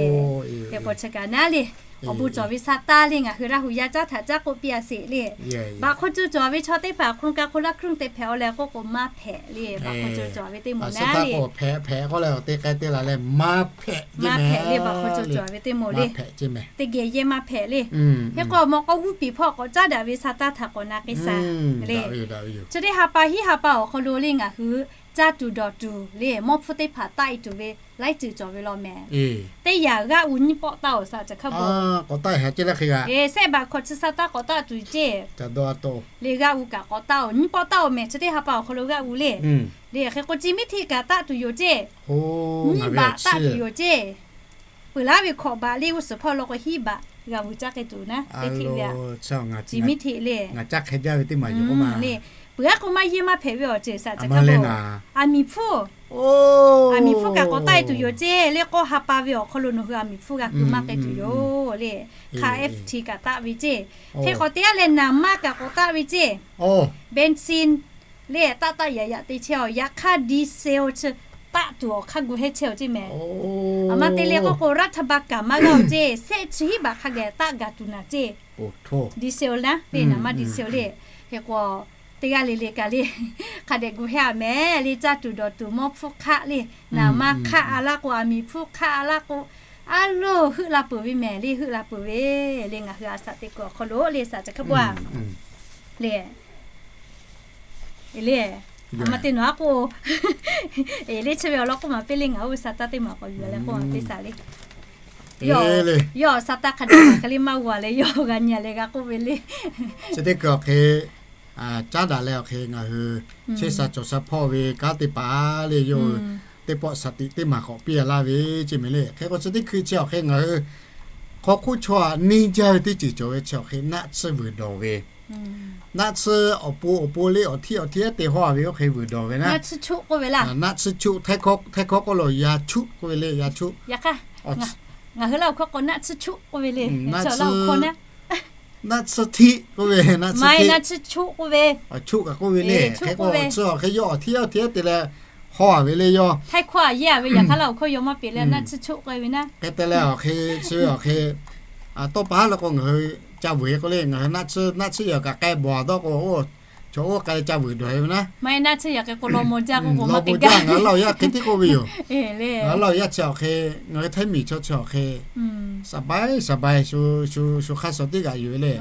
Hk'e k'o chi kaꞈ naˉ le, awˬ bon cawˬ ve sa taˇ le ngaˬ hui Laˇ hu yaˇ caˉ htaꞈ caˉ k'oˆ piˇ a sheˍ le. Baꞈ hk'aw co cawˬ ve chaw teˇ hpaˍ โครงการคนละครึ่ง te hpehꞈ a leh k'oˆ k'o maˇ hpehꞈ le. Baꞈ hk'aw co cawˬ ve teˇ moˍ naˉ le, hpehꞈ k'oˆ leh awˬ te k'ai te la leh maˇ hpehꞈ maˇ hpehꞈ le. Baꞈ hk'aw co cawˬ ve teˇ moˍ le, teˇ geh yehˇ maˇ hpehꞈ le. Hk'e k'o mawˬ k'aw g'uˇ piˍ hpawˇ k'awꞈ caˉ daꞈ ve sa taˇ htaꞈ k'awꞈ na k'ai saˍ le. Chi teˇ ha pa hiˉ ha pa awˬ hk'aw lo le ngaˬ hui caˇ tuˬ dawˬ tuˬ le mawˇ hpfuhˇ teˇ hpaˍ taˆ e tuˬ ve laiˉ ceuˬ cawˬ ve law mehˍ. Teˇ yaꞈ g'aˆ u nyiˇ pawˆ taˆ oˬ saˍ ca hk'a bo. Sehˆ baꞈ hkawꞈ chi sa taˇ k'awꞈ taˆ tuˬ ceˇ le g'aˆ u kaꞈ k'awꞈ taˆ oˬ nyiˇ pawˆ taˆ oˬ mehˍ. Chi teˇ ha pa awˬ hk'aw lo g'aˆ u le. Le hk'e k'o chi miˉ htiˆ kaꞈ taˆ tuˬ yoˬ ceˇ. Nyiˇ baꞈ taˆ tuˬ yoˬ ceˇ. Peuˬ laˉ ve hkawꞈ baꞈ le g'uˇ suhˍ hpawˇ law k'o hiˉ baꞈ g'a vuiˬ caˇ k'ai tuˬ naˉ teˇ htiˆ ve a. Chi miˉ htiˆ le. Le peuˬ aˉ k'o maˇ yehˇ maˇ hpehꞈ ve awˬ ceuˬ saˍ ca hk'a bo. Aˬ miˍ hpfuhˇ, aˬ miˍ hpfuhˇ kaꞈ k'awꞈ taˆ e tuˬ yoˬ ceˇ le. K'awˇ ha pa ve awˬ hk'aw lo nawˬ hui aˬ miˍ hpfuhˇ g'a keu maˇ k'ai tuˬ yoˬ le. Hk'a F T kaꞈ taˆ ve ceˇ. Hk'e k'awꞈ te a leh naˍ maˇ kaꞈ k'awꞈ taˆ ve ceˇ. Bensin le taˆ taˆ yaꞈ yaꞈ te chehˇ oˬ. Yaꞈ hk'aˇ diesel chi taˆ tuˬ awˬ hk'aˇ gu hehˇ chehˇ oˬ ceˇ mehˍ. Aˬ ma te le k'oˆ k'o รัฐบาล kaꞈ maˇ g'a oˬ ceˇ. Sehˆ chi hiˉ baꞈ hk'a gaˬ taˆ gaˬ tuˬ naˍ ceˇ. Diesel naˉ le naˍ maˇ diesel le. Hk'e k'o teˇ g'aˇ le le kaꞈ le hk'a dehꞈ gu hehˇ a mehˍ le. Caˇ tuˬ dawˬ tuˬ mawˇ hpfuhˇ hk'aˆ le naˍ maˇ hk'aˆ a laˇ k'o aˬ miˍ hpfuhˇ hk'aˆ a laˇ k'o, a loˬ heuˆ la peuˬ ve mehˍ le. Heuˆ la peuˬ ve le ngaˬ hui a shaꞈ teꞈ kuiˬ awˬ hk'aw lo le saˍ ca hk'a bo a le le. Aˬ ma te nawˬ aˉ k'o, eˬ le chi ve awˬ lawn k'oˆ maˍ piˇ le. Ngaˬ oˇ ve sa taˇ teˇ maˬ k'awꞈ yuˬ leh k'oˆ maˍ piˇ saˍ le. Yawˇ awˬ sa taˇ hk'a dehꞈ hk'e le maˇ g'a leh yawˇ g'a nyi leh g'a k'oˆ ve le. Chi teˇ hkui awˬ hk'e caˉ daꞈ leh awˬ hk'e ngaˬ hui chehˇ sha cawˬ sha hpawˇ ve kanˉ teˇ hpaˍ le yawˇ teˇ pawˆ shaˍ tiꞈ teˇ maˬ k'awꞈ piˇ a laˇ ve ceˇ mehˍ le. Hk'e k'o chi teˇ hkui chi awˬ hk'e ngaˬ hui hk'aw hk'oˆ chaw aꞈ neˇ jaˇ ve teˇ ceuˬ cawˬ ve chi awˬ hk'e naˆ tsuhˇ vuiˬ dawˬ ve. Naˆ tsuhˇ awˬ pon awˬ pon le awˬ htiˇ awˬ htiˇ te hawˇ a ve oˇ hk'e vuiˬ dawˬ ve naˉ. Naˆ tsuhˇ chuˆ k'oˆ ve le, yaˇ chuˆ. Ngaˬ hui Laˇ huˍ hkawˇ k'o naˆ tsuhˇ chuˆ k'oˆ ve le. Naˆ tsuhˇ htiˆ k'oˆ ve, naˆ tsuhˇ chuˆ k'oˆ ve, chuˆ kaꞈ k'oˆ ve le. Hk'e k'o tsuhˇ awˬ hk'e yawˇ awˬ htiˇ awˬ htiˇ te leh hawˇ a ve le yawˇ. Htaˇ hkawˇ a yehˇ a ve yaꞈ hk'aˇ Laˇ huˍ hkawˇ yaw maˇ peꞈ leh naˆ tsuhˇ chuˆ k'oˆ ve naˉ. Hk'e te leh awˬ hk'e chi ve awˬ hk'e tawˇ pa haˉ la k'o ngaˬ hui ca vuiˬ k'oˆ le, ngaˬ hui naˆ tsuhˇ naˆ tsuhˇ yaˬ kaꞈ k'ai bawˬ dawˇ k'o, chaw oˇ k'ai leh ca vuiˬ dawˬ ve naˉ. Maˇ heˆ naˆ tsuhˇ yaˬ hk'e k'o law maw jaˇ k'oˆ k'o maˇ te gaˇ. Ngaˬ hui Laˇ huˍ yaˇ hk'e tiˉ k'oˆ ve yoˬ. Ngaˬ hui Laˇ huˍ yaˇ chi awˬ hk'e, ngaˬ hui Htaiˇ miˬ chaw chi awˬ hk'e สบาย สบาย shu hk'aˇ suh teˇ g'aꞈ yoˬ ve le.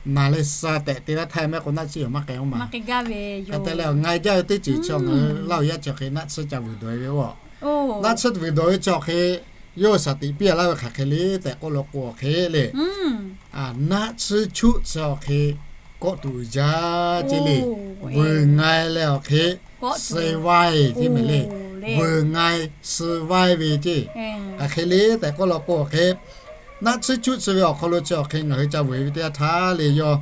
Naˬ leh sha tehꞈ te laˇ htaˇ maˇ k'o naˆ tsuhˇ yaˬ maˇ k'ai oˇ ma. Hk'e te leh awˬ ngaˬ jaˇ ve teˇ ceuˬ chi ngaˬ hui Laˇ huˍ yaˇ chi awˬ hk'e naˆ tsuhˇ ca vuiˬ dawˬ ve oˇ. Naˆ tsuhˇ vuiˬ dawˬ ve chi awˬ hk'e yawˇ shaˍ tiꞈ piˇ a laˇ ve hk'aˬ hk'e le tehꞈ k'oˆ law k'o awˬ hk'e le, naˆ tsuhˇ chuˆ chi awˬ hk'e kawˆ tuˬ uiˍ jaˇ ceˇ le. Vuiˬ ngai leh awˬ hk'e suh vaiˇ ceˇ mehˍ le. Vuiˬ ngai suh vaiˇ ve ceˇ. Hk'aˬ hk'e le tehꞈ k'oˆ law k'o awˬ hk'e, naˆ tsuhˇ chuˆ chi ve awˬ hk'aw lo chi awˬ hk'e ngaˬ hui ca vuiˬ ve teˇ yanˇ htaˇ le yawˇ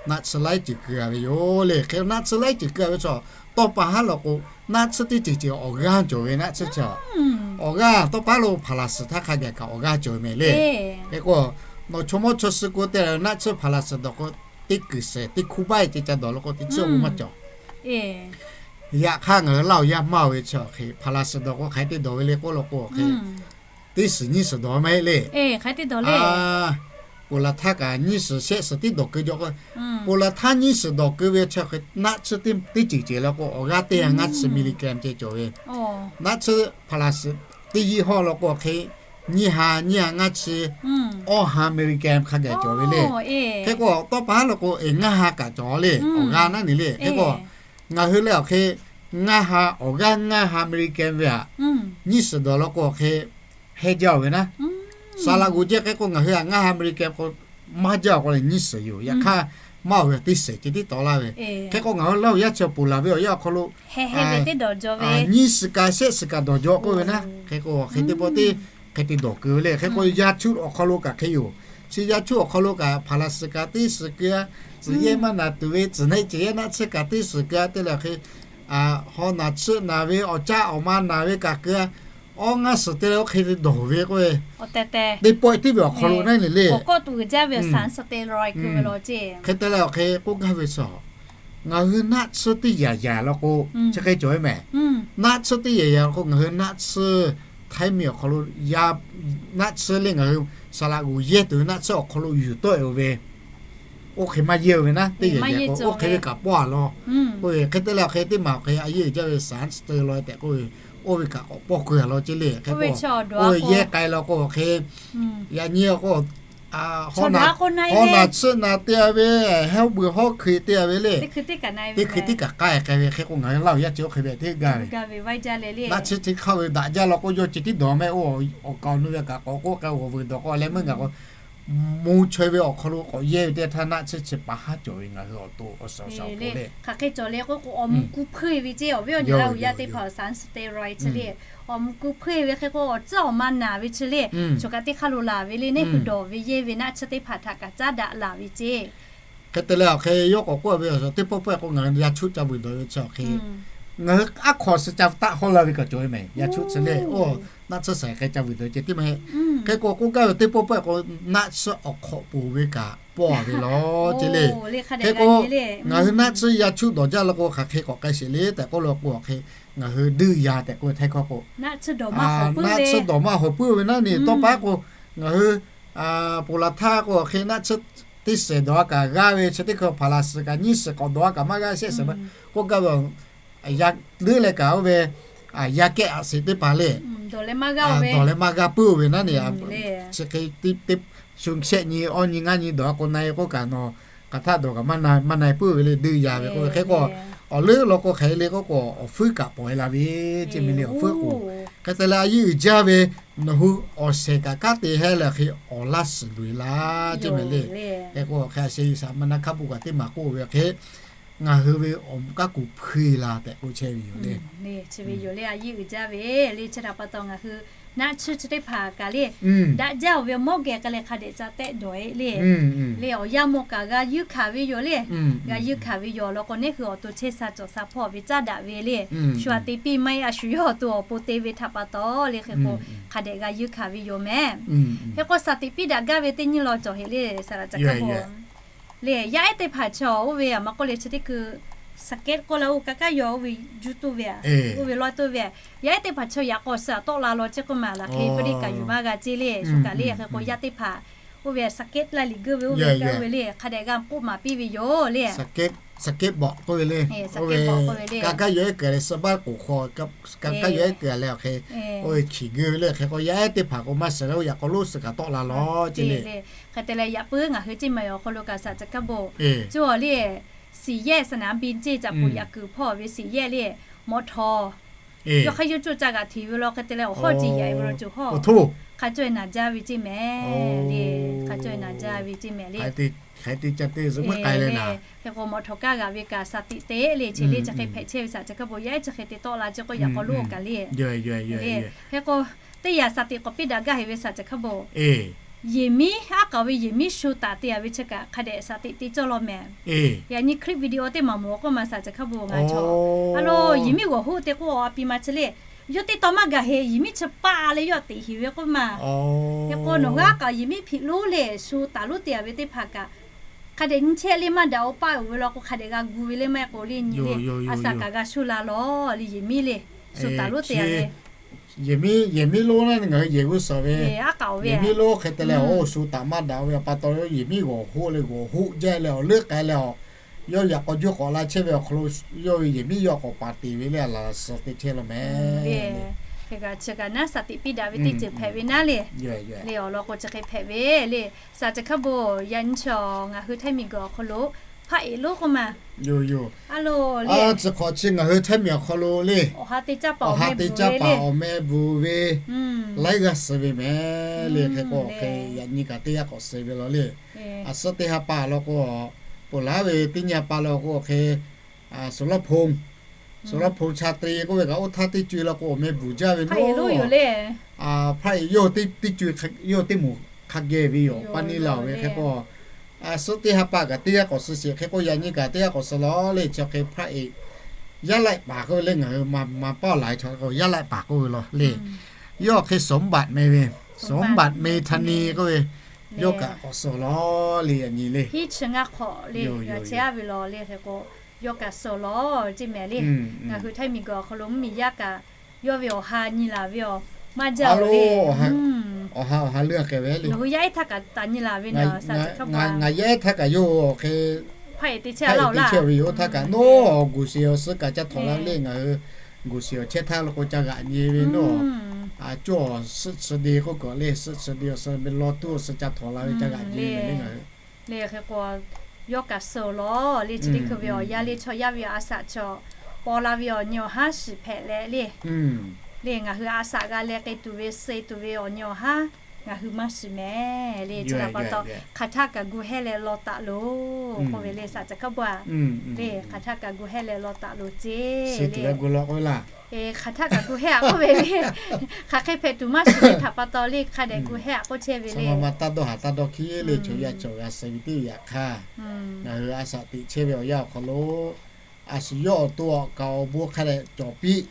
naˆ tsuhˇ laiˉ ceuˬ keu a ve yoˬ le. Hk'e naˆ tsuhˇ laiˉ ceuˬ keu a ve chaw tawˇ pa haˉ law k'o, naˆ tsuhˇ teˇ ceuˬ ceuˬ awˬ g'aˇ cawˬ ve naˆ tsuhˇ chi. Awˬ g'aˇ tawˇ pa haˉ lo Hpaˍlaˍsiˍ htaˇ hk'a gaˬ kaꞈ awˬ g'aˇ cawˬ ve mehˍ le. Hk'e k'o, nawˬ chaw mawˇ chaw suh k'o te leh naˆ tsuhˇ Hpaˍlaˍsiˍ dawˬ k'o, teˇ kuiˬ shehˍ teˇ hkuˇ baˆ ceh ca dawˬ law k'o teˇ tsuhˇ awˬ maˇ cawˬ. Yaꞈ hk'aˇ ngaˬ hui Laˇ huˍ yaˇ maˇ ve chi awˬ hk'e Hpaˍlaˍsiˍ dawˬ k'o hk'aˬ hk'e te dawˬ ve le k'oˆ law k'o, awˬ hk'e teˇ suhˍ nyiˇ suhˍ dawˬ maˇ heˆ le. Ponˬ laˬ htaˇ kaꞈ nyiˇ suhˍ shehˆ suhˍ tiˉ dawˬ keu jaw k'o, ponˬ laˬ htaˇ nyiˇ suhˍ dawˬ keu ve chi hk'e naˆ tsuhˇ teˇ ceuˬ ceuˬ law k'o, awˬ g'aˇ teˇ ha ngaˇ chi milligram ceh cawˬ ve. Naˆ tsuhˇ Hpaˍlaˍsiˍ teˇ yiˇ hawˇ law k'o, awˬ hk'e nyiˇ ha, nyiˇ ha ngaˇ chi awˇ ha milligram hk'a gaˬ cawˬ ve le. Hk'e k'o, tawˇ pa haˉ law k'o, eˬ, ngaˇ ha kaꞈ cawˬ le, awˬ g'aˇ naˉ nyi le. Hk'e k'o, ngaˬ hui lehˬ awˬ hk'e ngaˇ ha, awˬ g'aˇ ngaˇ ha milligram ve aꞈ, nyiˇ suhˍ dawˬ law k'o, awˬ hk'e heh jaˇ-oˬ ve naˉ. Saˍ laꞈ g'oˍ jehˇ hk'e k'o, ngaˬ hui aꞈ ngaˇ ha milligram k'o, maˇ jaˇ-oˬ k'o leh nyiˇ suhˍ yoˬ. Yaꞈ hk'aˇ maˇ-oˬ ve teˇ suhˍ ceh tiˉ tawˆ laˇ ve. Hk'e k'o, ngaˬ hui Laˇ huˍ yaˇ chi ponˬ laˬ ve awˬ yanˇ awˬ hk'aw lo nyiˇ suhˍ kaꞈ shehˆ suhˍ kaꞈ dawˬ jaw k'oˆ ve naˉ. Hk'e k'o, hk'e teˇ pawˆ teˇ hk'e te dawˬ keu ve le. Hk'e k'o, yaˇ chuˆ awˬ hk'aw lo kaꞈ hk'e yoˬ. Chi yaˇ chuˆ awˬ hk'aw lo kaꞈ Hpaˍlaˍsiˍ kaꞈ teˇ suhˍ keu-a, tcuhˍ yehˇ maˇ naˬ tuˬ ve tcuhˍ neˆ ceh yehˇ naˆ tsuhˇ kaꞈ teˇ suhˍ keu-a te leh, awˬ hk'e haw naˬ tsuhˆ naˬ ve awˬ caˆ awˬ ma naˬ ve kaꞈ keu-a, awˇ ngaˇ suhˍ te leh oˇ hk'e te dawˬ ve k'oˆ ve, teˇ pawˆ tiˉ ve awˬ hk'aw lo naˉ le le. Hk'e te leh awˬ hk'e k'oˆ gaˇ ve suh, ngaˬ hui naˆ tsuhˇ teˇ yaꞈ yaꞈ law k'o, chi hk'e cawˬ ve mehˍ. Naˆ tsuhˇ teˇ yaꞈ yaꞈ law k'o, ngaˬ hui naˆ tsuhˇ htaiˇ miˬ awˬ hk'aw lo, naˆ tsuhˇ le ngaˬ hui saˍ laꞈ g'oˍ yehˇ tuˬ ve naˆ tsuhˇ awˬ hk'aw lo yuˬ tawˆ-e-oˬ ve, oˇ hk'e maˇ yehˇ-oˬ ve naˉ, teˇ yaꞈ yaꞈ k'o oˇ hk'e ve kaꞈ pawˆ-a law. Oˇ ve hk'e te leh awˬ hk'e teˇ maˬ awˬ hk'e a yeˇ uiˍ jaˇ ve saˍ tsuhˇ te law tehꞈ k'oˆ ve, oˇ ve kaꞈ k'awꞈ pawˆ keu-a law ce le. Hk'e k'o, oˇ ve yehˇ k'ai law k'o, awˬ hk'e yaꞈ nyi k'o, hawˇ naˬ tsuhˆ naˬ te-a ve, hawˇ buiˬ hawˇ hkui te-a ve le, teˇ hkui teˇ kaꞈ k'ai k'ai ve. Hk'e k'o, ngaˬ hui Laˇ huˍ yaˇ ceh oˇ hk'e ve teˇ gaˇ ve, naˆ tsuhˇ teˇ hk'aˇ ve daꞈ jaˇ law k'o, yawˇ ceh tiˉ dawˬ mehˍ. Oˇ awˬ kaˍ awˬ nu ve kaꞈ k'awꞈ k'oˆ k'ai, awˬ vuiˬ dawˬ k'o leh meuˇ ngaˬ k'o, mvuh chaweh ve awˬ hk'aw lo k'awꞈ yehˇ ve teˇ htaˇ naˆ tsuhˇ chi pa haˉ cawˬ ve ngaˬ hui awˬ to awˬ suhˍ awˬ suhˍ k'o le. Hk'aˬ hk'e cawˬ le k'o k'o, awˬ mvuh ku hpuiˇ ve ceˇ, awˬ viˉ awˬ nyi Laˇ huˍ yaˇ teˇ hpaˍ awˬ suhˍ steroid chi le, awˬ mvuh ku hpuiˇ ve hk'e k'o, awˬ tcuhˉ awˬ ma naˬ ve chi le, choˬ kaꞈ teˇ hk'aˇ lo laˬ ve le, neˇ hui dawˬ ve yehˇ ve naˆ tsuhˇ teˇ hpaˍ htaꞈ kaꞈ caˉ daꞈ laˬ ve ceˇ. Hk'e te leh awˬ hk'e yawˇ k'awꞈ k'oˆ ve, teˇ pawˆ pawehˇ k'o ngaˬ hui yaˇ chuˆ ca vuiˬ dawˬ ve chi awˬ hk'e, ngaˬ hui aˉ hk'aw suh ca taˆ hawˇ la ve kaꞈ cawˬ ve mehˍ. Yaˇ chuˆ chi le, oˇ naˆ tsuhˇ saiˍ hk'e ca vuiˬ dawˬ ceh tiˉ maˇ heˆ. Hk'e k'o k'oˆ gaˇ ve teˇ pawˆ pawehˇ k'o, naˆ tsuhˇ awˬ hk'awꞈ poˬ ve kaꞈ pawˆ-a ve law ce le. Hk'e k'o, ngaˬ hui naˆ tsuhˇ yaˇ chuˆ dawˬ jaˇ law k'o, hk'aˬ hk'e k'awꞈ k'ai sheˍ le tehꞈ k'oˆ law k'o, awˬ hk'e ngaˬ hui ดื้อยา tehꞈ k'oˆ ve htaiˇ hkawˇ k'o, naˆ tsuhˇ dawˬ maˇ hawˍ puiˉ ve naˉ ne. Tawˇ pa k'o, ngaˬ hui ponˬ laˬ htaˇ k'o, awˬ hk'e naˆ tsuhˇ teˇ suhˍ dawˬ-a kaꞈ g'aˇ ve, chi teˇ hkui Hpaˍlaˍsiˍ kaꞈ nyiˇ suhˍ k'awꞈ dawˬ-a kaꞈ maˇ g'aˇ shehˆ suhˍ maˇ k'oˆ gaˇ ve, yaˇ leuˉ leh kaꞈ oˇ ve yaˇ kehˉ aꞈ sheˍ teˇ hpaˍ le, dawˬ leh maˇ g'aˇ puiˉ-o ve naˉ ne. Chi hk'e shu shehˆ nyi awˇ nyi ngaˇ nyi dawˬ-a k'o na-e k'oˆ kaꞈ nawˬ hk'aˬ htaˆ dawˬ kaꞈ maˇ na-e puiˉ ve le, ดื้อยา ve k'oˆ ve. Hk'e k'o, awˬ leuˉ law k'o hk'e le k'oˆ k'o, awˬ fuiˉ kaꞈ pawˍ-e la ve ce mehˍ le. Awˬ fuiˉ k'o, hk'e te leh a yeˇ uiˍ jaˇ ve, nawˬ hui awˬ shehˍ kaꞈ kanˉ te hehˉ leh hk'e awˬ laˇ suhˍ loꞈ-e laˇ ce mehˍ le. Hk'e k'o, hk'e a sheh saˍ ma naˆ hkaˆ pu kaꞈ teˇ maˬ k'oˆ ve hk'e, ngaˬ hui ve awˬ mvuh kaˉ ku hpuiˇ la tehꞈ k'oˆ chehˇ ve yoˬ le. Chi ve yoˬ le, a yeˇ uiˍ jaˇ ve le. Chi htaꞈ pa taw ngaˬ hui naˆ tsuhˇ chi teˇ hpaˍ kaꞈ le, daꞈ jaˇ-oˬ ve mawˇ geh k'ai leh hk'a dehꞈ ca tehˆ dawˬ-e le. Le awˬ yanˇ mawˇ kaꞈ g'a yuˇ hkanˍ ve yoˬ le. G'a yuˇ hkanˍ ve yoˬ law k'o, neˇ hui awˬ to chehˇ sha cawˬ sha hpawˇ ve caˉ daꞈ ve le. Shu aꞈ te piˇ maˇ heˆ, a shu yawˇ awˬ to awˬ pon te ve htaꞈ pa taw le. Hk'e k'o, hk'a dehꞈ g'a yuˇ hkanˍ ve yoˬ mehˍ. Hk'e k'o, shaˍ tiꞈ piˇ daꞈ gaˇ ve teˇ nyiˇ law cawˬ heˆ le. Saˍ laꞈ ca kaˇ bo le, yaˇ ehˉ teˇ hpaˍ chaw oˇ ve aꞈ maˇ k'oˆ le, chi teˇ hkui saˍ kehˉ k'oˆ la oˇ, ka kaˇ yaw oˇ ve juˇ toˇ ve aꞈ, oˇ ve lawˇ toˇ ve aꞈ, yaˇ ehˉ teˇ hpaˍ chaw yaꞈ k'aw suh aꞈ tawˆ la law ceˇ k'oˆ ma, laꞈ hk'e peuˬ teˇ kaꞈ yuˬ maˇ g'a ceˇ le. Shu kaꞈ le, hk'e k'o yaˇ teˇ hpaˍ oˇ ve saˍ kehˉ laˇ liꞈ geuˆ ve oˇ ve kaˇ oˇ ve le, hk'a dehꞈ g'a k'oˆ maˍ piˇ ve yoˬ le. Saˍ kehˉ bawꞈ k'oˆ ve le, ka kaˇ yaw ehˉ kuiˬ leh suh baˆ k'oˍ hk'aw, ka kaˇ yaw ehˉ kuiˬ leh awˬ hk'e, oˇ ve hkiˬ geuˆ ve le. Hk'e k'o yaˇ ehˉ teˇ hpaˍ k'o maˇ shiˍ leh oˇ yaꞈ k'aw lonˉ suh kaꞈ tawˆ la law ceˇ le. Hk'e te leh yaꞈ puiˉ ngaˬ hui ceˇ ma awˬ hk'aw lo kaꞈ shaˍ ca kaˇ bo, cuˇ aˬ le, siˍ yehˇ saˍ naˍ biˇ ceˇ caꞈ puˍ yaꞈ kuiˬ hpawˇ ve siˍ yehˇ le, mawꞈ htaw yawˇ hk'aˇ yawˇ coˇ ca g'aꞈ hteꞈ ve law. Hk'e te leh awˬ hawˉ ceˬ yaꞈ ve law coˬ hawˉ, hk'a caweh naˍ jaˇ ve ceˇ mehˍ le. Hk'a caweh naˍ jaˇ ve ceˇ mehˍ le. Hk'e k'o mawꞈ htaw kaˇ g'aꞈ ve kaꞈ shaˍ tiꞈ te le, chi le chi hk'e hpehꞈ chehˇ ve shaˍ ca kaˇ bo, yaˇ ehˉ chi hk'e te tawˆ la ceˇ k'oˆ yaꞈ k'aw lonˉ kaꞈ le. Hk'e k'o, teˇ yanˇ shaˍ tiꞈ k'awꞈ piˇ daꞈ gaˇ heˆ ve shaˍ ca kaˇ bo, Yehˬ miˉ, aˉ k'aoˍ ve yehˬ miˉ shu taˍ te a ve chi kaꞈ hk'a dehꞈ shaˍ teꞈ te cawˇ law mehˍ. Yaꞈ nyi clip video teˇ maˬ mawˬ k'oˆ ma shaˍ chi hk'a bon ngaˬ chaw. A lo, yehˬ miˉ g'awˬ hoˆ te k'o a pi ma chi le. Yawˇ teˇ taw maˇ gaˬ heˆ, yehˬ miˉ chi paˆ leh yawˇ teꞈ heˍ ve k'oˆ ma. Hk'e k'o nawˬ hui aˉ k'aoˍ yehˬ miˉ hpiꞈ lonˉ le shu taˍ lonˉ te a ve teˇ hpaˍ kaꞈ hk'a dehꞈ nyi chehˇ le maˇ daꞈ-o paˆ-oˬ ve law k'o hk'a dehꞈ g'a gu ve le maˇ heˆ k'o le nyi le. A shaꞈ kaꞈ g'a shu la lawˬ le yehˬ miˉ le. Shu taˍ lonˉ te a ve. Yehˬ miˉ, yehˬ miˉ lonˉ naˉ ngaˬ hui yehˬ g'uˇ suhˍ ve. Yehˬ miˉ lonˉ hk'e te leh awˬ oˇ shu taˍ maˇ daꞈ ve awˬ pa taw yehˬ miˉ g'awˬ hoˆ le g'awˬ hoˆ jaˇ leh awˬ leuˉ k'ai leh awˬ, yawˇ yaꞈ k'aw juˇ k'awꞈ la chehˇ ve awˬ hk'aw lo yawˇ ve yehˬ miˉ yawˇ k'awꞈ paˍ teˍ ve le a laˬ suhˍ te chehˇ law mehˍ le. Hk'e kaꞈ chi kaꞈ naˉ shaˍ teꞈ piˇ daꞈ ve teˇ ceuˬ hpehꞈ ve naˉ le. Le awˬ lawn k'o chi hk'e hpehꞈ ve le. Shaˍ chi hk'a bon yaꞈ nyi chi ngaˬ hui Htaiˇ miˬ guiˬ awˬ hk'aw lo hpaˆ eꞈ lonˉ k'oˆ ma. A lo le, chi hk'awꞈ chi ngaˬ hui Htaiˇ miˬ awˬ hk'aw lo le, awˬ ha te caˇ paˍ awˬ meh bvuhˬ ve laiˉ g'aˇ suh ve mehˍ le. Hk'e k'o hk'e yaꞈ nyi kaꞈ teˇ g'aˇ k'awꞈ suh ve law le. A suhˉ teˇ ha pa law k'o, ponˬ laˉ ve teˇ nyi ha pa law k'o hk'e, suhˍ lawˇ hponˇ, suhˍ lawˇ hponˇ cha te k'oˆ ve kaꞈ oˇ htaˇ teˇ co-e law k'o awˬ meh bvuhˬ jaˇ ve naˉ. Hpaˆ eꞈ yawˇ teˇ co-e yawˇ teˇ moˍ hk'a geh ve yoˬ. Pa ni laˬ-oˬ ve hk'e k'o, a suhˉ teˇ ha pa kaꞈ teˇ g'aˇ k'awꞈ suh sheˍ hk'e k'o yaꞈ nyi kaꞈ teˇ g'aˇ k'awꞈ suh law le. Chi hk'e hpaˆ eꞈ yaˇ laiˆ paˍ k'oˆ ve le ngaˬ hui ma paˇ laiˬ htaꞈ k'o yaˇ laiˆ paˍ k'oˆ ve law le. Yawˇ hk'e สมบัติ meh ve, สมบัติ เมธานี k'oˆ ve, yawˇ kaꞈ k'awꞈ suh law le yaꞈ nyi le. Hiˉ chi ngaˇ hk'awꞈ le g'a chehˇ a ve law le hk'e k'o, yawˇ kaꞈ suh law ceˇ mehˍ le. Ngaˬ hui Htaiˇ miˬ guiˬ awˬ hk'aw lo mvuhˇmiˬ yaˇ kaꞈ yawˇ ve awˬ ha nyi laˬ ve awˬ maˇ jaˇ-oˬ le. Awˬ ha, awˬ ha leuˇ a k'ai ve le. Nawˬ hui yaˇ ehˉ htaˇ kaꞈ taˍ nyi laˬ ve naˍ shaˍ chi hk'a bon. Ngaˬ yaˇ ehˉ htaˇ kaꞈ yawˇ hk'e hpaˆ eꞈ te chehˇ a laˇ-oˬ laˇ ve yoˬ. Oˇ htaˇ kaꞈ nawˉ awˬ guˬ shiˍ awˬ suh kaꞈ ca htawnˍ la le. Ngaˬ hui guˬ shiˍ awˬ chehˇ htaˇ law k'o ca g'aꞈ nyi ve naˉ. A cawˇ suhˆ chi de k'oˆ kaꞈ le, suhˆ chi de awˬ suh ve law tuˇ awˬ suh ca htawnˍ la ve ca g'aꞈ nyi ve le ngaˬ hui. Le hk'e k'o, yawˇ kaꞈ suh law le chi teˇ hkui ve awˬ yanˇ le chaw yaˇ ve a shaꞈ chaw paw la ve awˬ nyi awˬ haˉ shiˍ hpehꞈ leh le. Le ngaˬ hui a shaꞈ g'a leh k'ai tuˬ ve suh tuˬ ve awˬ nyi awˬ haˉ ngaˬ hui maˇ shiˍ mehˍ le. Chi htaꞈ pa taw hk'aˬ htaˇ kaꞈ gu hehˇ leh law taˍ loˬ k'oˆ ve le shaˍ chi hk'a bon a. Le hk'aˬ htaˇ kaꞈ gu hehˇ leh law taˍ loˬ ceˇ le. Hk'aˬ htaˇ kaꞈ gu hehˇ a k'oˆ ve le. Hk'aˬ hk'e hpehꞈ tuˬ maˇ shiˍ ve htaꞈ pa taw le hk'a dehꞈ gu hehˇ a k'oˆ chehˇ ve le. Taˇ dawˇ haˍ taˇ dawˇ hkiˉ le chaw yaˇ cawˬ g'a suh ve teˇ yanˇ htaˇ, ngaˬ hui a shaꞈ teꞈ chehˇ ve awˬ yanˇ awˬ hk'aw lo a shu yawˇ awˬ to awˬ kaˍ awˬ bon hk'a dehꞈ cawˬ piˇ.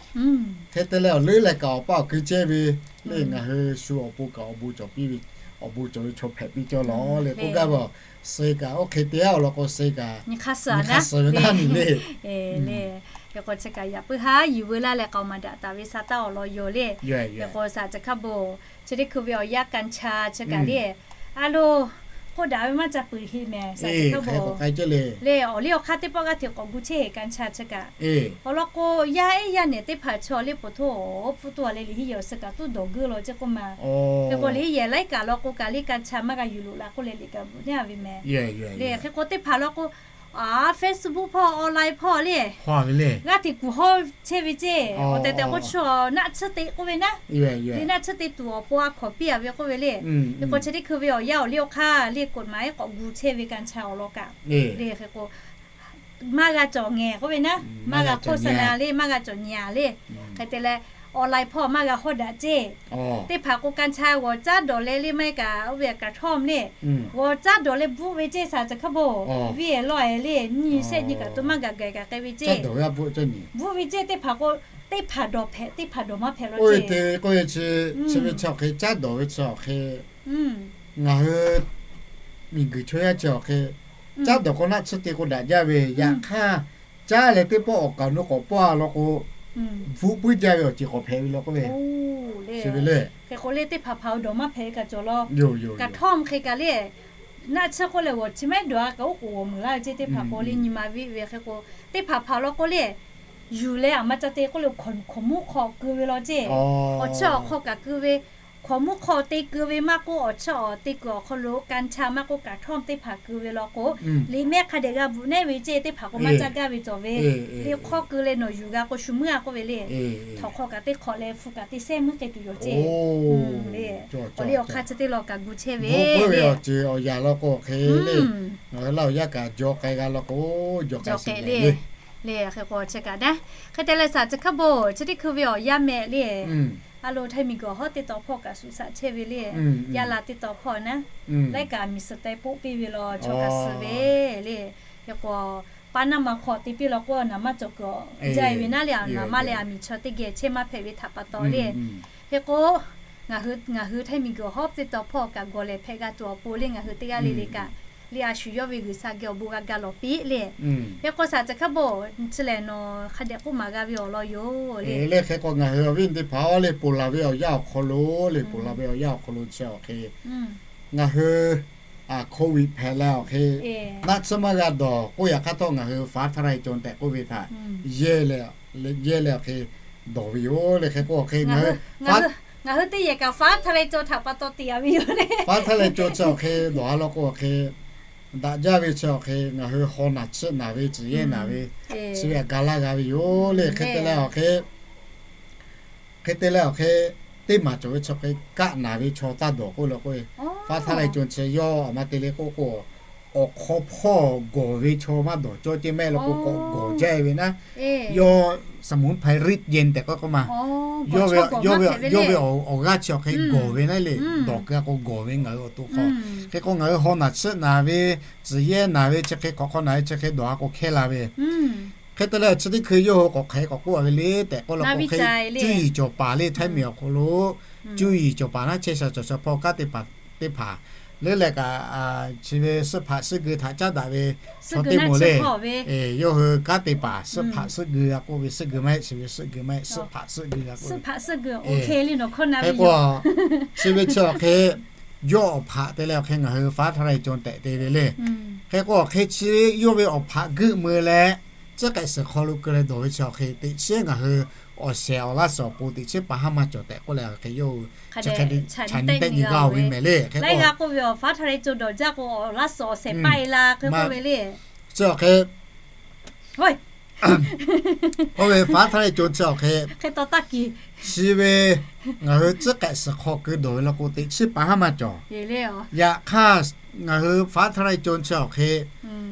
Hk'e te leh awˬ leuˉ leh kaꞈ awˬ paˇ awˬ keu chehˇ ve le ngaˬ hui shu awˬ pon kaꞈ awˬ bon cawˬ piˇ ve, awˬ bon cawˬ ve chaw hpehꞈ piˇ cawˇ law le k'oˆ gaˇ ve. Suh kaꞈ oˇ hk'e te a awˬ lawn k'o suh kaꞈ nyi hk'aˇ suh ve naˉ miˬ le. Le hk'e k'o chi kaꞈ yaꞈ puiˉ haˉ yuˬ veu laˇ leh k'aoˍ maˍ daꞈ taˍ ve sha taˇ awˬ lawn yoˬ le. Hk'e k'o shaˍ chi hk'a bon chi teˇ hkui ve awˬ yanˇ กัญชา chi kaꞈ le, a lo, k'oˆ daꞈ ve maˇ ca peuˬ heˆ mehˍ shaˍ chi hk'a bon le. Awˬ liˇ awˬ hk'aˇ teˇ pawˆ g'aˇ hteꞈ k'awꞈ gu chehˇ กัญชา chi kaꞈ awˬ lawn k'o yaˇ ehˉ yaˇ nehˬ teˇ hpaˍ chaw le po htoˇ awˬ hpfuhˇ toˇ a leh liꞈ hiˉ yehˬ awˬ suh kaꞈ tuˉ dawˬ geuˆ law ceˇ k'oˆ ma. Hk'e k'o liꞈ hiˉ yehˬ laiˉ kaꞈ law k'o kaꞈ le กัญชา maˇ g'a yuˬ loꞈ la k'oˆ leh liꞈ kaꞈ bvuhꞈ neˉ a ve mehˍ le. Hk'e k'o teˇ hpaˍ law k'o a Facebook hpawˇ online hpawˇ le g'aˇ hteꞈ kuˬ hawˇ chehˇ ve ceˇ. Awˬ tehˬ tehˬ k'o chi naˆ tsuhˇ te k'oˆ ve naˉ, le naˆ tsuhˇ te tuˬ awˬ pon a hkawˍ piˇ a ve k'oˆ ve le. Hk'e k'o chi teˇ hkui ve awˬ yanˇ awˬ liˇ awˬ hk'aˇ le กฎหมาย k'awꞈ gu chehˇ ve กัญชา awˬ lawn kaꞈ le hk'e k'o maˇ g'a cawˬ ngehˬ k'oˆ ve naˉ, maˇ g'a โฆษณา le maˇ g'a cawˬ nyi a le. Hk'e te leh online hpawˇ maˇ g'a hawˇ daꞈ ceˇ. Teˇ hpaˍ k'o กัญชา g'awˬ caˉ dawˬ leh le maˇ heˆ kaꞈ oˇ ve กระท่อม le g'awˬ caˉ dawˬ leh bvuhˆ ve ceˇ shaˍ chi hk'a bon. Viˉ ehˍ lawˇ ehˍ le nyi shehˆ nyi kaꞈ to maˇ gaˬ gaˬ kaꞈ k'ai ve ceˇ. Bvuhˆ ve ceˇ teˇ hpaˍ k'o teˇ hpaˍ dawˬ hpehꞈ teˇ hpaˍ dawˬ maˇ hpehꞈ law ceˇ. K'oˆ ve chi, chi ve chi awˬ hk'e caˉ dawˬ ve chi awˬ hk'e ngaˬ hui miˬguiˬ chaw yaˇ chi awˬ hk'e caˉ dawˬ k'o naˆ tsuhˇ te k'o daꞈ jaˇ ve. Yaꞈ hk'aˇ caˉ leh teˇ pawˆ awˬ kaˍ awˬ nu k'awꞈ pawˆ a law k'o bvuhˆ puiˉ jaˇ ve awˬ ceuˬ k'awꞈ hpehꞈ ve law k'oˆ ve. Hk'e k'o le teˇ hpaˍ hpaˍ-oˬ dawˬ maˇ hpehꞈ ve kaꞈ cawˬ law. กระท่อม hk'e kaꞈ le naˆ tsuhˇ k'oˆ leh g'awˬ chi maˇ heˆ dawˬ a kaꞈ oˉ k'oˍ g'awˬ meuˍ laˇ ve ceˇ teˇ hpaˍ k'o le nyi ma viˆ ve hk'e k'o teˇ hpaˍ hpaˍ law k'o le yuˬ leh aˬ ma ca te k'oˆ le hkawnˍ mvuhˇ hk'aw keu ve law ceˇ. Awˬ chiˇ awˬ hk'aw kaꞈ keu ve hkawnˍ mvuhˇ hk'aw te keu ve maˇ k'oˆ awˬ chiˇ awˬ te kuiˬ awˬ hk'aw lo กัญชา maˇ k'oˆ กระท่อม teˇ hpaˍ keu ve law k'o liꞈ mehˆ hk'a dehꞈ g'a bvuhꞈ neˉ ve ceˇ teˇ hpaˍ k'o maˇ caˇ gaˇ ve cawˬ ve. Liꞈ hk'aw keu leh nawˬ yuˬ g'a k'o shu meuˇ a k'oˆ ve le. Htawnˍ hk'aw kaꞈ teˇ hk'awꞈ leh hpu kaꞈ teˇ sehˉ meuˇ k'ai tuˬ yoˬ ceˇ. Le awˬ liˇ awˬ hk'aˇ chi teˇ law kaꞈ gu chehˇ ve le. Awˬ ceuˬ awˬ yanˍ law k'o hk'e le ngaˬ hui laˇ awˬ yanˇ kaꞈ jaw k'ai g'a law k'o jaw k'ai le. Le hk'e k'o chi kaꞈ daꞈ hk'e te leh shaˍ chi hk'a bon chi teˇ hkui ve awˬ yanˇ mehˍ le A lo, htaiˇ miˬguiˬ awˬ hawˉ teˇ taw hpawˇ kaꞈ suhˍ shaꞈ chehˇ ve le. Yaˇ la teˇ taw hpawˇ naˉ, laiˉ kaꞈ miˬ suhˍ teh poˆ piˇ ve law chaw kaꞈ suhˍ ve le. Hk'e k'o, paˇ naˇ ma hk'aw te piˇ law k'o, naˍ maˇ cawˬ kuiˬ jaˇ e ve naˉ le, naˍ maˇ leh aˬ miˍ chaw teˇ geh chehˇ maˇ hpehꞈ ve htaꞈ pa taw le. Hk'e k'o, ngaˬ hui htaiˇ miˬguiˬ awˬ hawˉ teˇ taw hpawˇ kaꞈ gawˬ lehˬ hpehꞈ g'a tuˬ awˬ pon le, ngaˬ hui teˇ g'aˇ le le kaꞈ le, a shu yawˇ ve G'uiˬsha geh awˬ bon g'a ga lawˬ piˇ le. Hk'e k'o, shaˍ caˬ hkaˉ bon chi lehˬ nawˬ hk'a dehꞈ k'oˆ maˍ g'a ve awˬ lawn yoˬ le. Leh hk'e k'o, ngaˬ hui awˬ viˉ teˇ hpaˍ awˬ le, ponˬ laˬ ve awˬ yanˇ awˬ hk'aw lo le, ponˬ laˬ ve awˬ yanˇ awˬ hk'aw lo chi awˬ hk'e ngaˬ hui โควิด hpehꞈ leh awˬ hk'e, naˆ tsuhˇ maˇ g'a dawˬ k'oˆ yaꞈ hk'aˇ htawˇ, ngaˬ hui ฟ้าทะลายโจร tehꞈ k'oˆ ve htaꞈ yehˇ leh, yehˇ leh awˬ hk'e dawˬ ve yoˬ le. Hk'e k'o awˬ hk'e ngaˬ hui teˇ yehˬ kaꞈ ฟ้าทะลายโจร htaꞈ pa taw te a ve yoˬ le. ฟ้าทะลายโจร chi awˬ hk'e dawˬ a law k'o awˬ hk'e, daꞈ jaˇ ve chi awˬ hk'e ngaˬ hui haw naˬ chiˆ naˬ ve, tcuhˍ yehˇ naˬ ve, chi ve aꞈ ga laˇ g'a ve yoˬ le. Hk'e te leh awˬ hk'e, hk'e te leh awˬ hk'e, teˇ maˬ cawˬ ve chi hk'e kaˆ naˬ ve chaw taˇ dawˬ k'oˆ la k'o, ฟ้าทะลายโจร chi yawˇ aˬ ma te le k'oˆ k'o, awˬ hk'aw hpawˇ gawˬ ve chaw maˇ dawˬ cawˇ ceˇ mehˆ law k'o, k'awꞈ gawˬ jaˇ e ve naˉ. Yawˇ สมุนไพร riˆ yen tehꞈ k'oˆ k'oˆ ma, yawˇ ve, yawˇ ve awˬ g'aˇ chi awˬ hk'e gawˬ ve naˉ le. Dawˬ keu a k'o gawˬ ve ngaˬ hui awˬ to hk'aw. Hk'e k'o ngaˬ hui haw naˬ chiˆ naˬ ve, tcuhˍ yehˇ naˬ ve, chi hk'e hk'awꞈ hk'aw naˬ ve chi hk'e dawˬ a k'o hkehˇ la ve. Hk'e te leh chi teˇ hkui yawˇ hui k'awꞈ hk'e k'awꞈ k'oˆ a ve le tehꞈ k'oˆ la k'o, hk'e cuˇ yiˍ cawˬ paˍ le htaiˇ miˬ awˬ hk'aw lo, cuˇ yiˍ cawˬ paˍ naˉ chehˇ sha cawˬ sha hpawˇ kanˉ te paˍ teˇ hpaˍ leuˉ leh kaꞈ, chi ve suhˆ hpaꞈ suhˆ geu htaꞈ caˉ daꞈ ve chaw teˇ moˍ le. Yawˇ hui kanˉ te paˍ suhˆ hpaꞈ suhˆ geu g'a k'oˆ ve, suhˆ geu maˇ heˆ, chi ve suhˆ geu maˇ heˆ, suhˆ hpaꞈ suhˆ geu g'a k'oˆ ve. Hk'e k'o, chi ve chi awˬ hk'e, yawˇ awˬ hpaꞈ te leh awˬ hk'e ngaˬ hui ฟ้าทะลายโจร tehꞈ te ve le. Hk'e k'o awˬ hk'e chi yawˇ ve awˬ hpaꞈ geuˆ mui leh, tcuhˉ k'ehꞈ suhˍ hk'aw lo keu leh dawˬ ve chi awˬ hk'e teꞈ chiˉ ngaˬ hui awˬ shehˍ awˬ laˇ suhˍ awˬ pon teꞈ chiˉ pa haˉ maˇ cawˬ tehꞈ k'oˆ leh awˬ hk'e yawˇ hui chi hk'e nyi g'a oˬ ve mehˍ le. Hk'e k'o, ไล่ g'a k'oˆ ve awˬ ฟ้าทะลายโจร dawˬ jaˇ k'o awˬ laˇ suhˍ awˬ shehˍ paˆ e la hk'e k'oˆ ve le. Chi awˬ hk'e oˇ ve ฟ้าทะลายโจร chi awˬ hk'e, hk'e taw taˇ kiˍ, chi ve ngaˬ hui tcuhˉ k'ehꞈ suhˍ hk'aw keu dawˬ ve law k'o teꞈ chiˉ pa haˉ maˇ cawˬ. Yaꞈ hk'aˇ, ngaˬ hui ฟ้าทะลายโจร chi awˬ hk'e,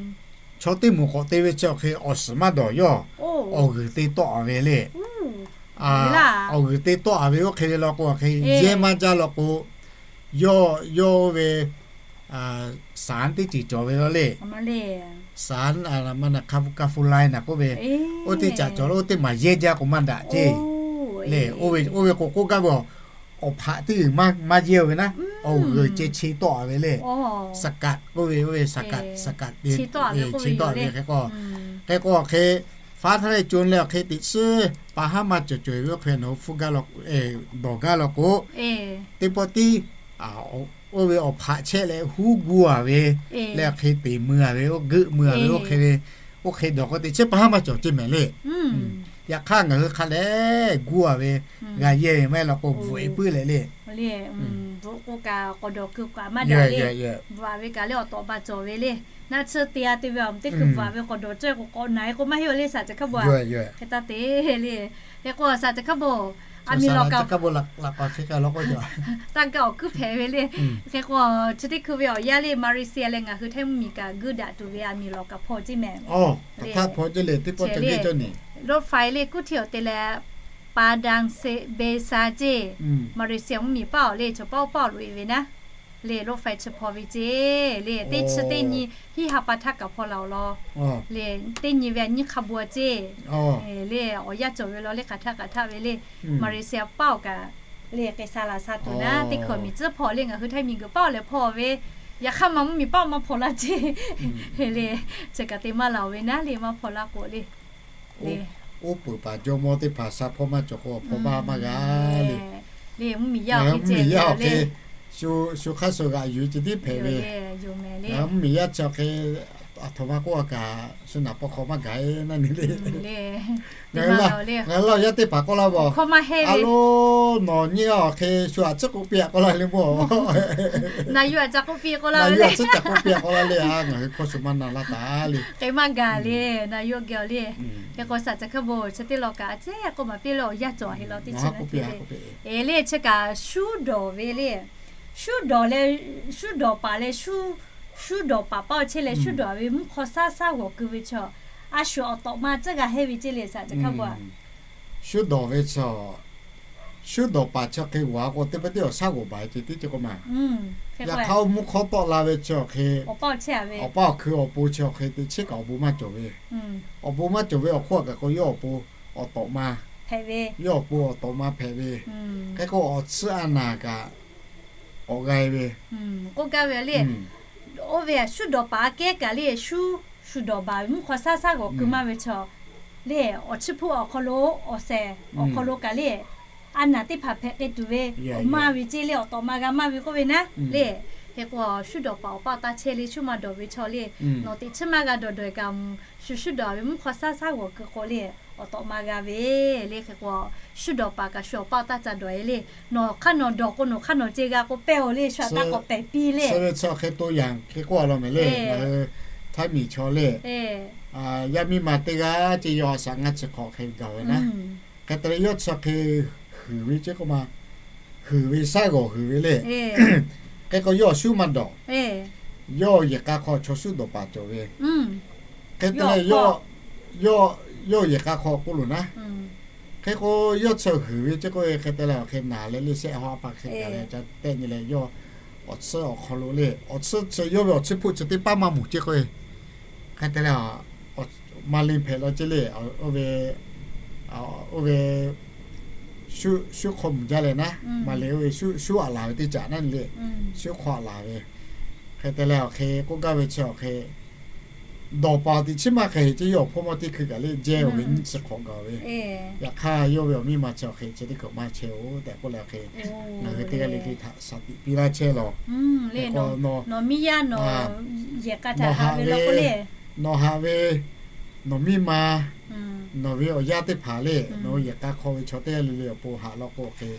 chaw teˇ moˍ k'awꞈ te ve chi awˬ hk'e awˬ suhˍ maˇ dawˬ yawˇ, awˬ g'uiˬ te tawˆ a ve le. Awˬ g'uiˬ te tawˆ a ve oˇ hk'e ve law k'o awˬ hk'e yehˇ maˇ jaˇ law k'o, yawˇ, yawˇ oˇ ve สาร teˇ ceuˬ cawˬ ve law le. สาร kafulan naˬ k'oˆ ve, oˇ teˇ caꞈ cawˬ lo oˇ teˇ maˬ yehˇ jaˇ k'o maˇ daꞈ ceˇ le. Oˇ ve k'o k'oˆ gaˇ ve, awˬ hpaꞈ teˇ g'uiˬ maˇ yehˇ ve naˉ, awˬ g'uiˬ ceh che tawˆ a ve le. สกัด k'oˆ ve, oˇ ve สกัด สกัด che tawˆ a ve hk'e k'o, hk'e k'o awˬ hk'e ฟ้าทะลายโจร leh awˬ hk'e teꞈ chiˉ pa haˉ maˇ cawˬ cawˬ ve oˇ hk'e nawˬ hui hpu gaˇ law, dawˬ gaˇ law k'o, teˇ pawˆ tiˉ oˇ ve awˬ hpaꞈ chehˇ leh huˉ gu a ve, leh awˬ hk'e teꞈ mui a ve, oˇ geuˆ mui a ve oˇ hk'e ve, oˇ hk'e dawˬ k'o teꞈ chiˉ pa haˉ maˇ cawˬ ceˇ mehˍ le. Yaꞈ hk'aˇ ngaˬ hui hk'a leh gu a ve, g'a yehˇ ve maˇ heˆ law k'o bvuhꞈ e puiˉ leh le. Bvuhꞈ k'o kaꞈ k'awꞈ dawˬ keu kaꞈ maˇ daꞈ le. Bvuhꞈ a ve kaꞈ le awˬ tawꞈ ba cawˬ ve le. Naˆ tsuhˇ te a te ve awˬ teˇ hkui bvuhꞈ a ve k'awꞈ dawˬ cawˇ k'o k'awꞈ naˬ e k'o maˇ heˆ le shaˍ caˬ hkaˉ bon a. Hk'e taˇ te le. Hk'e k'o shaˍ caˬ hkaˉ bon, a miˬ lawˬ kaꞈ, taˇ gaˇ awˬ kuiˉ hpehꞈ ve le. Hk'e k'o chi teˇ hkui ve awˬ yaˇ le Malaysia leh ngaˬ hui htaiˇ mvuhˇmiˬ kaꞈ guˇ daꞈ tuˬ ve a miˬ lawˬ kaꞈ hpaw ceˇ mehˍ. Lawˇ faiˇ le kuˇ htiˇ awˬ te leh ปาดังเบซา ceˇ, Malaysia mvuhˇmiˬ paˇ awˬ le chaw paˇ oˇ paˇ awˬ loꞈ e ve naˉ. Le lawˇ faiˇ chi hpaw ve ceˇ le, teˇ chi teˇ nyi hiˉ ha pa htaˇ kaꞈ hpaw la awˬ lawn. Le teˇ nyi ve a nyiˇ hk'a bu a ceˇ. Le awˬ yaˇ cawˬ ve law le hk'aˬ htaˇ hk'aˬ htaˇ ve le, Malaysia paˇ awˬ kaꞈ le k'ai sha laˬ sha tuˬ naˉ teˇ hkui miˬ tcuhˉ hpaw le ngaˬ hui htaiˇ miˬguiˬ paˇ awˬ leh hpaw ve, yaꞈ hk'aˇ maˇ mvuhˇmiˬ paˇ maˇ hpaw laˇ ceˇ. Le chi kaꞈ te maˇ laˬ ve naˉ le maˇ hpaw laˇ k'o le. Oˇ peuˬ paˍ jawˇmawˇ teˇ hpaˍ sha hpawˇ maˇ cawˬ k'o awˬ hpaw maˇ maˇ g'a le. Le mvuhˇmiˬ yaˇ awˬ hk'e, shu hk'aˇ shu g'aꞈ yuˬ ceh tiˉ hpehꞈ ve. Mvuhˇmiˬ yaˇ chi awˬ hk'e, aˬ htoꞈ ma k'oˆ a kaꞈ shu naˍ paw hk'aw maˇ gaˬ e naˉ ni le. Ngaˬ hui laˇ awˬ yaˇ teˇ hpaˍ k'oˆ laˇ ve, a lo, nawˬ nyi a awˬ hk'e shu aꞈ tcuhˉ k'oˆ piˇ a k'oˆ laˇ le mawˬ. Na yuˬ aꞈ ca k'oˆ piˇ k'oˆ laˇ ve le. Ngaˬ hui hkawˇ shu maˇ na laˇ taˍ le. K'ai maˇ gaˬ le, na yuˬ geh le. Hk'e k'o shaˍ caˬ hkaˇ bon chi teˇ law kaꞈ a cehˇ k'oˆ maˍ piˇ le awˬ yaˇ cawˬ a heˆ law teˇ chi le. Le chi kaꞈ shuˉ dawˬ ve le. Shuˉ dawˬ leh, shuˉ dawˬ paˍ leh shuˉ, shuˉ dawˬ paˍ paˇ awˬ chehˇ leh shuˉ dawˬ ve mvuhˇ hk'aw shaˉ shaˉ g'awˬ keu ve chaw, a shu awˬ tawꞈ ma tcuhˉ g'a hehˇ ve ceˇ le shaˍ caˬ hkaˇ bon a. Shuˉ dawˬ ve chaw Shuˉ dawˬ paˍ chi hk'e g'a k'o, teˇ pawˆ teˇ awˬ shaˉ g'awˬ baˬ ve ceh tiˉ ceh k'oˆ ma. Yaꞈ hk'aˇ, oˇ mvuhˇ hk'awˇ tawˆ la ve chi awˬ hk'e, awˬ pa awˬ hkui awˬ pon chi awˬ hk'e teꞈ chiˉ kaꞈ awˬ bon maˇ cawˬ ve. Awˬ bon maˇ cawˬ ve awˬ hk'oˆ kaꞈ k'o, yawˇ awˬ pon awˬ tawꞈ ma, yawˇ awˬ pon awˬ tawꞈ ma hpehꞈ ve. Hk'e k'o, awˬ tsuhˇ a naˍ kaꞈ k'awꞈ g'a ve. K'oˆ gaˇ ve le, oˇ ve shuˉ dawˬ paˍ aꞈ kehˉ kaꞈ le, shuˉ shuˍ dawˬ baˬ ve mvuhˇ hk'aw shaˉ shaˉ g'awˬ keu maˇ ve chaw le, awˬ chiˇ hpuˇ awˬ hk'aw lo, awˬ shehˍ awˬ hk'aw lo kaꞈ le, a naˍ teˇ hpaˍ hpehꞈ k'ai tuˬ ve, awˬ maˇ ve ceˇ le, awˬ tawꞈ ma g'a maˇ ve k'oˆ ve naˉ le. Hk'e k'o, shuˉ dawˬ paˍ awˬ pa awˬ ta chehˇ le, shuˉ maˇ dawˬ ve chaw le, nawˬ teꞈ chiˉ maˇ g'a dawˬ dawˬ kaꞈ, shuˍ shuˉ dawˬ ve mvuhˇ hk'aw shaˉ shaˉ g'awˬ keu k'o le, awˬ tawꞈ ma g'a ve le. Hk'e k'o, shuˉ dawˬ paˍ kaꞈ shu awˬ pa awˬ ta ca dawˬ e le, nawˬ hk'aˇ nawˬ dawˬ k'o, nawˬ hk'aˇ nawˬ ceh g'a k'o, pehˇ-oˬ le, shu a taˇ k'awꞈ pehˍ piˇ le. Chi ve chi hk'e to yanˍ hk'e k'oˆ a law mehˍ le, ngaˬ hui Htaiˇ miˬ chaw le, yaˇ miˇ ma teˇ g'aˇ ceh yawˇ a shaꞈ ngaˇ chi hk'awꞈ hk'e gaˬ ve naˉ. Hk'e te leh yawˇ chi hk'e huiˍ ve ceh k'oˆ ma, huiˍ ve shaˉ g'awˬ huiˍ ve le. Hk'e k'o, yawˇ shuˉ maˇ dawˬ. Yawˇ yehˬ k'a hk'aw chaw shuˉ dawˬ paˍ cawˬ ve. Hk'e te leh, yawˇ yehˬ k'a hk'aw k'oˆ loˬ naˉ. Hk'e k'o, yawˇ chi huiˍ ve ceh k'oˆ ve hk'e te leh, awˬ hk'e naˍ leh le shehˆ haw a pa hk'e gaˬ leh ca tehˆ nyi leh, yawˇ awˬ tsuhˇ awˬ hk'aw lo le, awˬ tsuhˇ chi yawˇ ve awˬ chiˇ hpuˇ chi teˇ paˉ maˇ moˍ ceh k'oˆ ve. Hk'e te leh, maˍ liꞈ hpehꞈ la ceh le, oˇ ve, oˇ ve shuˉ hk'aw mvuhˬ jaˇ leh naˉ, maˍ liꞈ oˇ ve shuˉ aꞈ laˬ ve teˇ caꞈ naˉ le, shuˉ hk'aw aꞈ laˬ ve. Hk'e te leh, awˬ hk'e k'oˆ gaˇ ve chi awˬ hk'e, dawˬ paˍ teꞈ chiˉ maˇ hk'e ceh yawˇ awˬ hpawˇ mawˇ teˇ hkui kaꞈ le jehˇ-oˬ ve nyiˇ chi hk'awꞈ gaˬ ve. Yaꞈ hk'aˇ, yawˇ ve awˬ miˇ ma chi awˬ hk'e chi teˇ hkui maˇ chehˇ-oˬ tehꞈ k'oˆ leh, awˬ hk'e ngaˬ hui teˇ g'aˇ le le htaꞈ shaˍ tiꞈ piˇ laˇ chehˇ lawˬ. Nawˬ miˇ yaˇ nawˬ yehˬ k'a htaꞈ haꞈ ve, nawˬ haꞈ ve, nawˬ miˇ ma, nawˬ ve awˬ yaˇ teˇ hpaˍ le, nawˬ yehˬ k'a hk'aw ve chaw teˇ g'aˇ le le awˬ pon haꞈ law k'o, awˬ hk'e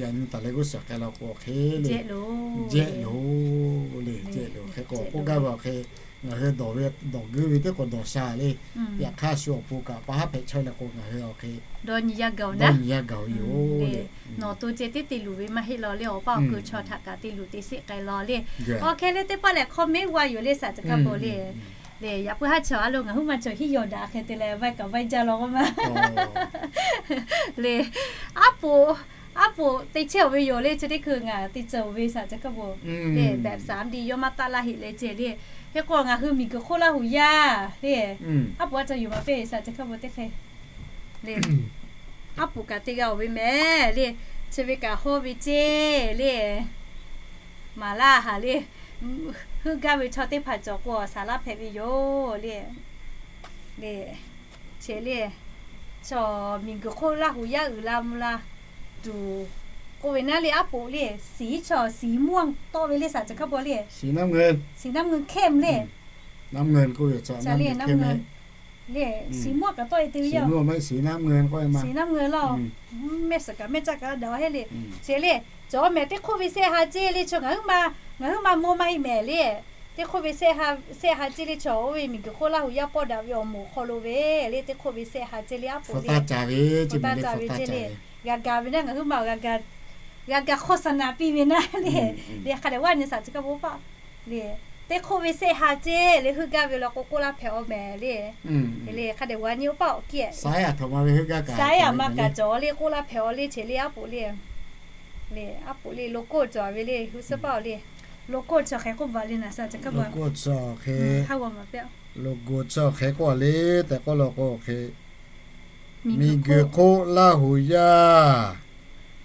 yaꞈ nyi taˍ leh g'uˇ suhˍ k'ai law k'o, awˬ hk'e le jehˇ loˬ le, jehˇ loˬ. Hk'e k'o, k'oˆ gaˇ ve awˬ hk'e, ngaˬ hui dawˬ ve dawˬ guˇ ve teˇ k'o dawˬ sha le. Yaꞈ hk'aˇ, shu awˬ pon kaꞈ pa haˉ hpehꞈ chaweh leh k'o, ngaˬ hui awˬ hk'e dawˇ nyi yaˇ gaˬ-oˬ naˉ. Nawˬ to ceh tiˉ te luˬ ve maˇ heˆ law le, awˬ pa awˬ kuiˬ chaw htaꞈ kaꞈ te luˬ te sheˆ k'ai law le. Awˬ hk'e le teˇ pawˆ lehˬ, hk'aw mehˉ g'aˇ yoˬ le shaˍ chi hkaˇ bon le. Le yaꞈ puiˉ haˉ chaw a lo ngaˬ huiˉ ma chaw hiˉ yaw daꞈ hk'e te leh vaˇ kaꞈ vaˇ jaˇ law k'oˆ ma. Le, aˉ poꞈ, aˉ poꞈ te chehˇ-oˬ ve yoˬ le, chi teˇ hkui ngaˬ te cawˬ ve shaˍ chi hkaˇ bon le, แบบสามดี yawˇ maˇ taˆ laˇ heˆ le ceh le. Hk'e k'o, ngaˬ hui miˬguiˬ hk'oˆ Laˇ huˍ yaˇ le, aˉ poꞈ a ca yuˬ maˍ piˇ ve shaˍ chi hkaˇ bon teˇ hk'e le, aˉ poꞈ kaꞈ te g'a-oˬ ve mehˍ le, chi ve kaꞈ hawˇ ve ceˇ le. Maˍ laˇ haˍ le, heuˆ gaˇ ve chaw teˇ hpaˍ cawˬ k'o, saˍ laˇ hpehꞈ ve yoˬ le. Le, che le, chaw miˬguiˬ hk'oˆ Laˇ huˍ yaˇ uiˍ la mvuh la tuˬ k'oˆ ve naˉ le, aˉ poꞈ le, สี chaw สีม่วง tawˆ ve le shaˍ chi hkaˇ bon le, สีน้ำเงิน เข้ม le, น้ำเงิน k'oˆ ve สีม่วง le, สีม่วง kaꞈ tawˆ e te ve yoˬ. สีม่วง mehˆ สีน้ำเงิน k'oˆ ve ma, สีน้ำเงิน lawˬ. Mehˆ suhˍ kaꞈ mehˆ caˇ kaꞈ daꞈ heˆ le. Che le, cawˬ mehˍ teˇ hk'oˆ ve sehˆ ha ceˇ le, chaw ngaˬ huiˉ ma, ngaˬ huiˉ ma mawˇ maˇ heˆ mehˍ le. Teˇ hk'oˆ ve sehˆ ha, sehˆ ha ceˇ le, chaw oˇ ve miˬguiˬ hk'oˆ Laˇ huˍ yaˇ pawˆ daꞈ ve awˬ moˍ hk'aw lo ve le, teˇ hk'oˆ ve sehˆ ha ceˇ le, aˉ poꞈ le, ca ve le, g'a ga ve naˉ ngaˬ huiˉ ma g'a ga hk'awˇ sa na piˇ ve naˉ le. Le hk'a dehꞈ vaˇ nyi shaˍ chi hkaˇ bon paˆ le, teˇ hk'oˆ ve sehˆ ha ceˇ le, heuˆ gaˇ ve law k'o k'oˆ laˇ hpehꞈ-aw mehˍ le. Le hk'a dehꞈ g'a nyi oˇ paˆ awˬ kiˇ, saiˉ aˬ ma kaꞈ cawˬ le, k'oˆ laˇ hpehꞈ-aw le, che le, aˉ poꞈ le. Le aˉ poꞈ le, logo cawˬ ve le, hui suhˉ paˆ-oˬ le. Logo cawˬ hk'e k'oˆ baˬ le naˍ shaˍ chi hkaˇ bon, logo cawˬ hk'e k'oˆ le tehꞈ k'oˆ law k'o, hk'e miˬguiˬ hk'oˆ Laˇ huˍ yaˇ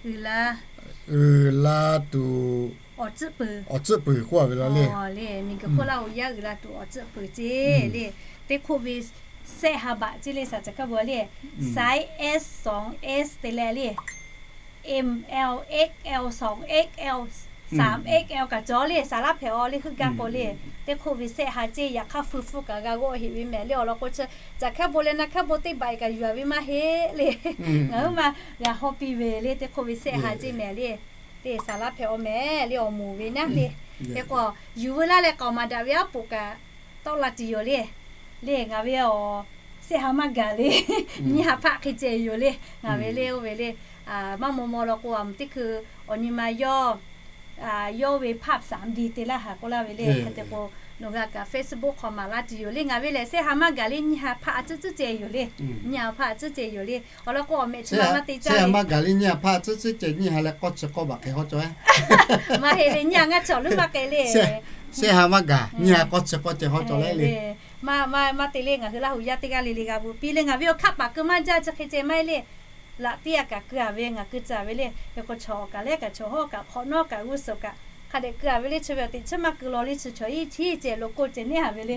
uiˍ la tuˬ awˬ tcuhˆ puiˍ k'oˆ ve law le. Miˬguiˬ hk'oˆ Laˇ huˍ yaˇ uiˍ la tuˬ awˬ tcuhˆ puiˍ ceˇ le, teˇ hk'oˆ ve sehˆ ha baꞈ ceˇ le shaˍ chi hkaˇ bon le, saiˉ S สอง S te leh le, M L X L สอง X L สาม X L kaꞈ cawˬ le, saˍ laˇ hpehꞈ-aw le, heuˆ gaˇ k'o le. Teˇ hk'oˆ ve sehˆ ha ceˇ, yaꞈ hk'aˇ feu feu kaꞈ g'a g'awˆ heꞈ ve mehˍ le, awˬ lawn k'o, chi caˬ hkaˇ bon leh naˉ hkaˇ bon teˇ baꞈ kaꞈ yuˬ-a ve maˇ heˆ le. Ngaˬ huiˉ ma g'a hawˇ piˇ ve le, teˇ hk'oˆ ve sehˆ ha ceˇ mehˍ le. Te saˍ laˇ hpehꞈ-aw mehˍ le, awˬ moˍ ve naˉ le. Hk'e k'o, yuˬ veu laˇ leh k'aoˍ maˍ daꞈ ve aˉ poꞈ kaꞈ tawˆ la tuˬ yoˬ le. Le ngaˬ ve awˬ sehˆ ha maˇ gaˬ le, nyiˇ ha hpaˆ hk'e ceh yoˬ le. Ngaˬ ve le oˇ ve le, maˇ maw maw law k'o, a mvuhˬ teˇ hkui awˬ nyi ma yawˇ, yawˇ ve ภาพสามดี te laˇ haˍ k'oˆ laˇ ve le. Hk'e te k'o, Nawˬ g'a kaꞈ Facebook hk'aw maˍ laˇ tuˬ yoˬ le. Ngaˬ ve lehˬ, shehˆ ha maˇ gaˬ le, nyiˇ ha hpaˆ a tcuhˉ tcuhˉ ceh yoˬ le. Nyiˇ ha hpaˆ a tcuhˉ ceh yoˬ le. Awˬ lawn k'o, awˬ mehꞈ chi ma ma te caˇ le. Shehˆ ha maˇ gaˬ le, nyiˇ ha hpaˆ a tcuhˉ tcuhˉ ceh, nyiˇ ha leh k'awˇ chi k'awˇ baꞈ hk'e hawˉ cawˬ. Maˇ heˆ le, nyiˇ ha ngaˇ chi awˬ leuˉ maˇ k'ai le. Shehˆ ha maˇ gaˬ, nyiˇ ha k'awˇ chi k'awˇ ceh hawˉ cawˬ le le. Maˇ maˇ maˇ te le, ngaˬ hui Laˇ huˍ yaˇ teˇ g'aˇ le le g'a bvuhꞈ piˇ le. Ngaˬ ve awˬ hkaˆ paˍ keu maˇ jaˇ, chi hk'e ceh maˇ heˆ le. Laꞈ tiˉ a kaꞈ keu a ve, ngaˬ keu tcuh ve le. Hk'e k'o, chaw awˬ kaꞈ lehˬ kaꞈ, chaw hawˉ kaꞈ, hk'awꞈ nawˉ kaꞈ, g'uˇ suhˍ kaꞈ, hk'a dehꞈ keu a ve le. Chi ve awˬ teꞈ chiˉ maˇ keu law le, chi chaw iˉ chiˉ ceh lo k'oˆ ceh neˉ a ve le.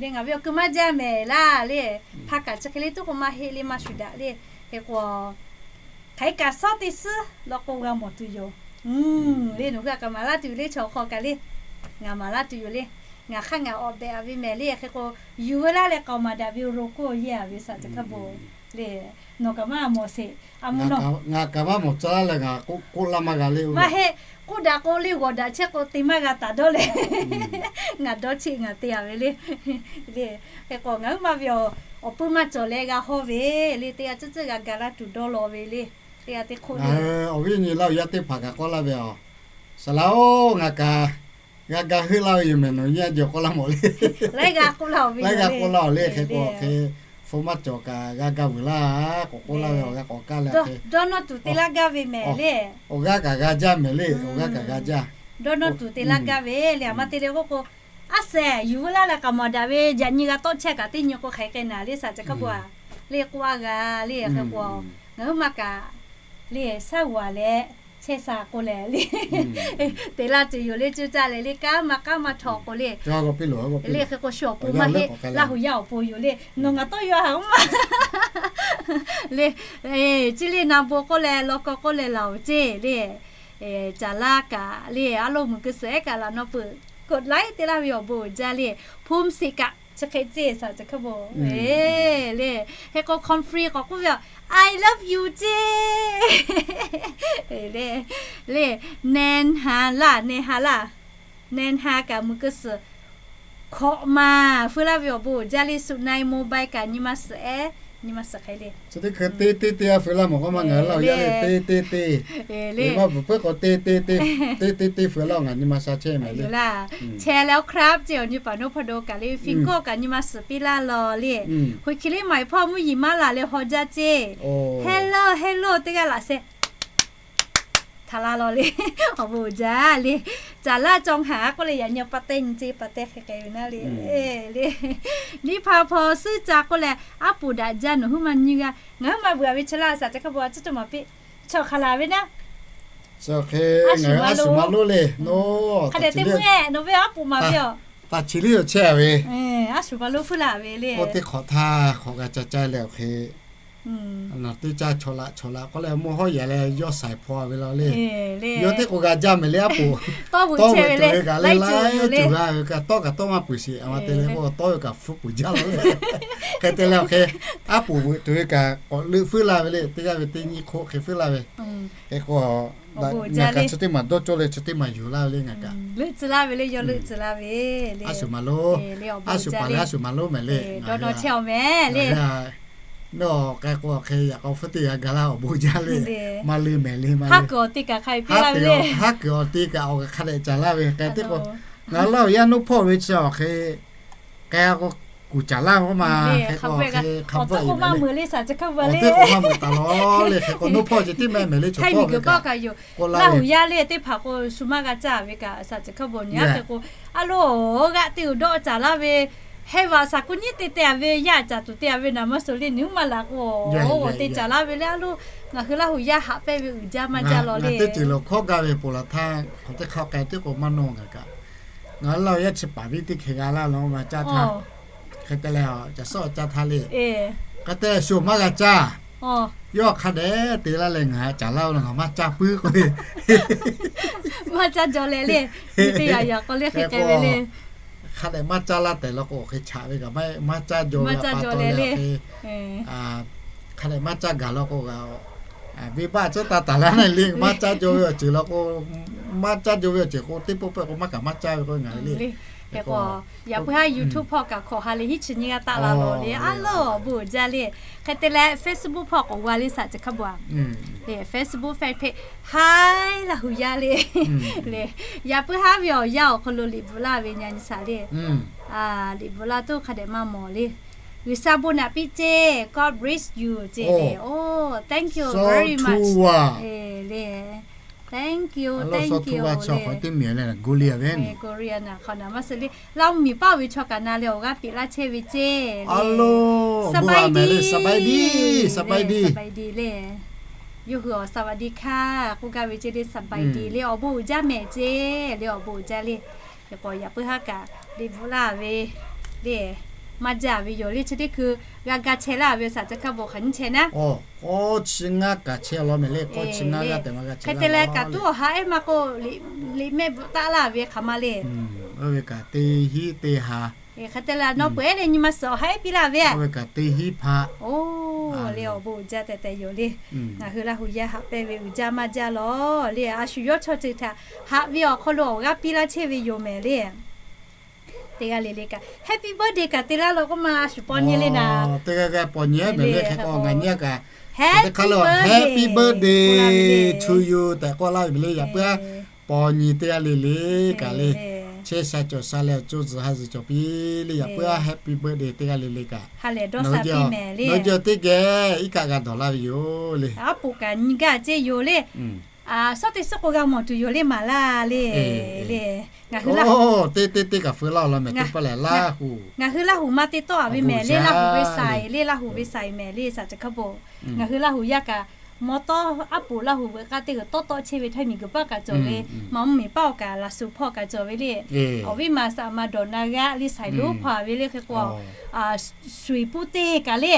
Le ngaˬ ve awˬ keu maˇ jaˇ mehˍ laˇ le. Hpa kaꞈ chi hk'e le tuˉ k'o maˇ heˆ le, maˇ shuˍ daꞈ le. Hk'e k'o, hk'aˬ hk'e kaꞈ sawˉ teˇ suhˉ law k'o g'a mawˬ tuˬ yoˬ. Le nawˬ hui a kaꞈ maˍ laˇ tuˬ yoˬ le, chaw hk'aw kaꞈ le. Ngaˬ maˍ laˇ tuˬ yoˬ le. Ngaˬ hk'aˇ ngaˬ awˬ behꞈ a ve mehˍ le. Hk'e k'o, yuˬ veu laˇ leh k'aoˍ maˍ daꞈ ve ro k'oˆ yehˇ a ve saˍ teꞈ hkaˇ bon le. Nawˬ kaꞈ maˇ mawˬ sheˍ. A, ngaˬ kaꞈ maˇ mawˬ caˇ laˇ leh ngaˬ k'oˆ laˇ maˇ g'a le. Maˇ heˆ, k'oˆ daꞈ k'o le, g'awˬ daꞈ chehˇ k'o te maˇ g'a taˍ dawˇ leh, ngaˬ dawˇ cheˆ ngaˬ te a ve le. Le, hk'e k'o ngaˬ huiˉ ma ve awˬ, awˬ puiˉ maˇ cawˬ leh g'a hawˇ ve le. Teˇ g'aˇ tcuhˉ tcuhˉ g'a ga laˇ tuˬ dawˇ law ve le. Teˇ g'aˇ teˇ hk'oˆ le. Awˬ viˉ nyi Laˇ huˍ yaˇ teˇ hpaˍ kaꞈ k'oˆ laˇ ve, Aˬ, saˍ laꞈ-oˬ, ngaˬ kaꞈ g'a ga heuˆ laˇ ve yoˬ mehˍ, nawˬ nyi a jawˬ k'oˆ laˇ mawˬ le. Laiˉ g'a k'oˆ laˇ-oˬ ve, laiˉ g'a k'oˆ laˇ-oˬ le. Hk'e k'o hk'e hpu maˇ cawˬ kaꞈ g'a ga vuiˬ laˇ k'awꞈ k'oˆ laˇ ve, awˬ g'aˇ k'awꞈ kaˇ leh hk'e dawˇ nawˇ tuˬ te laˇ gaˇ ve mehˍ le. Awˬ g'aˇ kaꞈ g'a jaˇ mehˍ le, awˬ g'aˇ kaꞈ g'a jaˇ. Dawˇ nawˇ tuˬ te laˇ gaˇ ve le. A ma te le k'oˆ k'o, a sehˍ yuˬ veu laˇ leh k'aoˍ maˍ daꞈ ve yaꞈ nyi g'a tawˆ chehˇ kaꞈ teˇ nyi k'o hk'aˬ hk'e naˍ le saˍ teꞈ hkaˇ bon a le k'oˆ a g'a le. Hk'e k'o, ngaˬ huiˉ ma kaꞈ le shaˉ g'aˬ leh chehˇ sha k'o lehˬ le, te laˇ tuˬ yoˬ le. Cuˇ caˇ leh le, kanˉ maˇ kanˉ maˇ htaw k'o le, le hk'e k'o shu awˬ pon maˇ heˆ, Laˇ huˍ yaˇ awˬ pon yoˬ le. Nawˬ ngaˬ tawˇ yaw haˍ-oˬ maˇ le. Chi le na bon k'oˆ leh law kawˇ k'oˆ leh laˬ-oˬ ceˇ le. Caˍ laˇ kaꞈ le, a loˇ muiˬ keu suhˍ ehˉ kaꞈ laꞈ naw peuˬ, k'oꞈ laiˉ te laˇ ve awˬ bon uiˍ jaˇ le. Hpu siꞈ kaꞈ chi hk'e ceˇ saˍ teꞈ hkaˇ bon le. Hk'e k'o comfy k'awꞈ k'oˆ ve, I love you ceˇ le. Le, neh ha laˇ, neh ha laˇ, neh ha kaꞈ muiˬ keu suhˍ hkawꞈ ma feu laˇ ve awˬ bon uiˍ jaˇ le. Suꞈ na-e mobile kaꞈ nyi ma suhˍ ehˉ, nyi ma suhˍ hk'e le. Chi teˇ hkui te te te a feu laˇ mawˬ k'oˆ ma ngaˬ hui Laˇ huˍ yaˇ le te te te. Maˇ bvuhˬ peuˬ k'o te te te, te te te feu laˇ ngaˬ nyi ma sha chehˇ mehˍ le. Chehˇ leh awˬ crab ceˇ awˬ nyi paˍ noˉ hpawˇ do kaꞈ le, finger kaꞈ nyi ma suhˍ piˇ laˇ law le. Hoꞈ hkiˬ liˇ maˍ iˉ hpawˇ mvuhˇ yeˬ maˇ laˬ leh haw jaˇ ceˇ. Hello, hello teˇ g'aˇ laꞈ sheh htaꞈ la law le. Awˬ bon uiˍ jaˇ le. Caˍ laˇ cawˬ haˍ k'oˆ leh yaꞈ nyi pa teh nyi ceˇ, pa teh hk'e k'ai ve naˉ le. Le, nyiˇ hpaˍ hpaw suhˉ ca k'oˆ leh aˉ poˍ daꞈ jaˇ nawˬ huiˉ ma nyiˇ g'aˇ. Ngaˬ huiˉ ma vuiˬ a ve chi laˇ saˍ teꞈ hkaˇ bon a tcuhˉ tuˬ maˍ piˇ. Chaw hk'aˬ laˬ ve naˉ, a shu ma lo le. Hk'a dehꞈ te mvuhˇ-eh nawˬ ve aˉ poˍ maˍ ve yoˬ. Taˍ chi liˇ yoˬ chehˇ a ve, a shu ma lo hpuiˇ laˇ ve le. Oˇ teˇ hk'awꞈ htaˇ hk'awꞈ g'a ca caˇ leh awˬ hk'e, naˬ teˇ caˇ chaw laꞈ chaw laꞈ k'oˆ leh mawˇ hawˉ yehˬ leh yawˇ shaiˍ hpaw ve law le. Yawˇ teˇ k'o g'a jaˇ mehˍ le aˉ poˍ. Tawˇ vuiˬ tuˬ ve kaꞈ le, laiˉ tuˬ g'a ve kaꞈ tawˇ kaꞈ tawˇ maˇ peuˬ sheˍ. A ma te leh k'o tawˇ ve kaꞈ hpuˉ peuˬ jaˇ law le. Hk'e te leh awˬ hk'e aˉ poˍ vuiˬ tuˬ ve kaꞈ k'awꞈ leuˆ feuˉ laˇ ve le. Teˇ g'aˇ ve teˇ nyiˇ hk'oˆ hk'e feuˉ laˇ ve. Hk'e k'o, ngaˬ kaꞈ chi teˇ maˬ dawˇ cawˇ leh chi teˇ maˬ yuˬ laˇ ve le ngaˬ kaꞈ. Leuˆ tcuh laˇ ve le, yawˇ leuˆ tcuh laˇ ve le. A shu ma lo, a shu paˍ leh a shu ma lo mehˍ le. Dawˇ nawˇ chehˇ-oˬ mehˍ le. Nawˬ k'ai k'o hk'e yaꞈ k'aw hpfuhˇ teˇ g'a ga laˇ awˬ bon jaˇ le. Maˇ leuˆ mehˍ le, maˇ leuˆ. Haˉ kuiˬ awˬ te kaꞈ hk'a hpehꞈ laˇ ve le. Haˉ kuiˬ awˬ te kaꞈ awˬ hk'a dehꞈ caˍ laˇ ve hk'e te k'o, ngaˬ Laˇ huˍ yaˇ noˉ hpawˇ ve chi awˬ hk'e k'ai k'o kuˬ caˍ laˇ ve k'oˆ ma. Hk'e k'o hk'e hk'a bvuhˆ e mehˍ le. Awˬ teˇ k'o maˇ meuꞈ taˍ law le. Hk'e k'o noˉ hpawˇ ceh tiˉ mehˍ mehˍ le. Chaw hpawˇ ve kaꞈ k'oˆ laˇ ve, Laˇ huˍ yaˇ le teˇ hpaˍ k'o shu maˇ g'a caˇ ve kaꞈ saˍ teꞈ hkaˇ bon nyi a hk'e k'o, a lo, g'aꞈ te uiˍ dawˆ caˍ laˇ ve, heh vaꞈ shaˍ kuˇ nyiˉ te te a ve, yaˇ caˍ tuˬ te a ve naˍ maˇ suh le. Nawˬ huiˉ ma laꞈ k'o, oˇ te caˍ laˇ ve le. A lo, ngaˬ hui Laˇ huˍ yaˇ haꞈ pehnˇ ve uiˍ jaˇ maˇ jaˇ law le. Teˇ ceuˬ lo hkawˇ gaˇ ve ponˬ laˬ htaˇ hk'awꞈ teˇ hk'aˇ k'ai teˇ k'o maˇ nawˇ ngaˬ kaꞈ. Ngaˬ hui Laˇ huˍ yaˇ chi paˍ viˉ teˇ hkeh g'a laˇ law maˇ caˇ htaˇ, hk'e te leh caˬ suhˉ awˬ caˇ htaˇ le, hk'e te shu maˇ g'a caˇ. Yawˇ hk'a dehꞈ te laˇ leh ngaˬ caˍ laˇ-o, ngaˬ maˇ caˇ puiˉ k'oˆ ve. Maˇ caˇ jaw leh le. Teˇ yaꞈ yaꞈ k'aw le hk'e k'ai ve le. Hk'a dehꞈ maˇ caˇ laˇ tehꞈ law k'o hk'e chaꞈ ve kaꞈ maˇ caˇ jaw ve pa taw leh hk'e, hk'a dehꞈ maˇ caˇ gaˬ law k'o, venˇbaˆ tcuhˉ taˇ taˍ laˇ na le. Maˇ caˇ jaw ve awˬ ceuˬ law k'o, maˇ caˇ jaw ve awˬ ceuˬ k'o teˇ pawˆ pawˆ k'o maˇ kaꞈ maˇ caˇ ve k'o ngaˬ hui le. Hk'e k'o, yaꞈ puiˉ haˉ YouTube hpawˇ kaꞈ hkawꞈ ha leh hiˉ chi nyi g'a taˆ la lawˬ le. A loˬ awˬ bon uiˍ jaˇ le. Hk'e te leh Facebook hpawˇ k'awꞈ g'a le, saꞈ ceˬ hk'a bon a le, Facebook fan page Haiˉ Laˇ hu yaˇ le. Le, yaꞈ puiˉ haˉ ve awˬ yanˇ awˬ hk'aw lo liꞈ bvuhꞈ laˇ ve nyi nyi saꞈ le. Liꞈ bvuhꞈ laˇ tuˬ hk'a dehꞈ maˇ mawˬ le. G'uiˬsha bon naꞈ piˇ ceˇ, God bless you ceˇ le. Oh, thank you very much le. Thank you, thank you le. Korean hk'aw na maˇ suh le. Laˇ mvuhˇmiˬ paˆ ve chaw kaꞈ na leh awˬ g'aˇ piˇ laˇ chehˇ ve ceˇ le. สบายดี สบายดี สบายดี le. Yawˇ hui awˬ สวัสดีค่ะ k'oˆ gaˇ ve ceˇ le, สบายดี le, awˬ bon uiˍ jaˇ mehˍ ceˇ le, awˬ bon uiˍ jaˇ le. Hk'e k'o yaꞈ puiˉ haˉ kaꞈ liꞈ bvuhꞈ laˇ ve le, maˇ jaˇ ve yoˬ le. Chi teˇ hkui g'a ga chehˇ laˇ ve saꞈ ceˬ hk'a bon hk'aˬ nyi chehˇ naˉ. K'awˇ chi ngaˇ kaꞈ chehˇ law mehˍ le, k'awˇ chi ngaˇ g'aˇ tehꞈ maˇ g'a chehˇ. Hk'e te leh kaꞈ tuˉ awˬ ha ehˉ maˇ k'oˆ, liꞈ mehˆ bvuhꞈ taˆ laˇ ve hk'aˬ ma le. Oˇ ve kaꞈ teˇ hinˉ teˇ ha. Hk'e te leh nawˬ peuˬ ehˉ leh nyi ma suhˍ awˬ ha ehˉ piˇ laˇ ve a. Oˇ ve kaꞈ teˇ hinˉ hpaˆ. Oˇ le, awˬ bon uiˍ jaˇ tehꞈ tehꞈ yoˬ le. Ngaˬ hui Laˇ hu yaˇ haꞈ pehnˇ ve uiˍ jaˇ maˇ jaˇ lawˬ le. A shu yawˇ chaw ceuˬ htaꞈ haꞈ ve awˬ hk'aw lo awˬ g'aˇ piˇ laˇ chehˇ ve yoˬ mehˍ le. Teˇ g'aˇ le le kaꞈ happy birthday kaꞈ te laˇ law k'oˆ ma a shu paw nyi le naˍ. Teˇ g'aˇ g'aˇ paw nyi mehˍ le. Hk'e k'o ngaˬ nyi a kaꞈ teˇ hk'aˇ le happy birthday to you tehꞈ k'oˆ laˇ ve le. Yaꞈ puiˉ paw nyi teˇ g'aˇ le le kaꞈ le, chehˇ sha cawˬ sha leh awˬ co zuhˬ ha zuhˬ cawˬ piˇ le. Yaꞈ puiˉ haˉ happy birthday teˇ g'aˇ le le kaꞈ, nawˬ hui jawˇ teˇ geh iˉ kaˆ g'a dawˬ laˇ ve yoˬ le. Aˉ poꞈ kaꞈ nyi gaˇ ceˇ yoˬ le. Suhˉ teˇ suhˉ k'o g'a mawˬ tuˬ yoˬ le maˍ laˇ le. Le, ngaˬ hui teˇ teˇ teˇ kaꞈ feu laˇ law mehˍ teˇ pawˆ lehˬ Laˇ hu, ngaˬ hui Laˇ hu maˇ teˇ tawˆ a ve mehˍ le. Laˇ hu ve saiˍ le, Laˇ hu ve saiˍ mehˍ le saꞈ ceˬ hk'a bon. Ngaˬ hui Laˇ hu yaˇ kaꞈ mawˇ tawˇ aˉ poꞈ Laˇ hu veuꞈ k'aˇ teˇ g'uiˬ tawˆ tawˆ chehˇ ve htawˇ miˬguiˬ paˆ kaꞈ cawˬ ve, maꞈ mvuhˇmiˬ paˆ awˬ kaꞈ laˬ suhˍ hpawˇ kaꞈ cawˬ ve le. Awˬ viˉ ma saꞈ ma dawˬ na g'aˇ le saiˍ lonˉ hpawˇ a ve le. Hk'e k'o shuˍ iˍ puˇ teˇ kaꞈ le,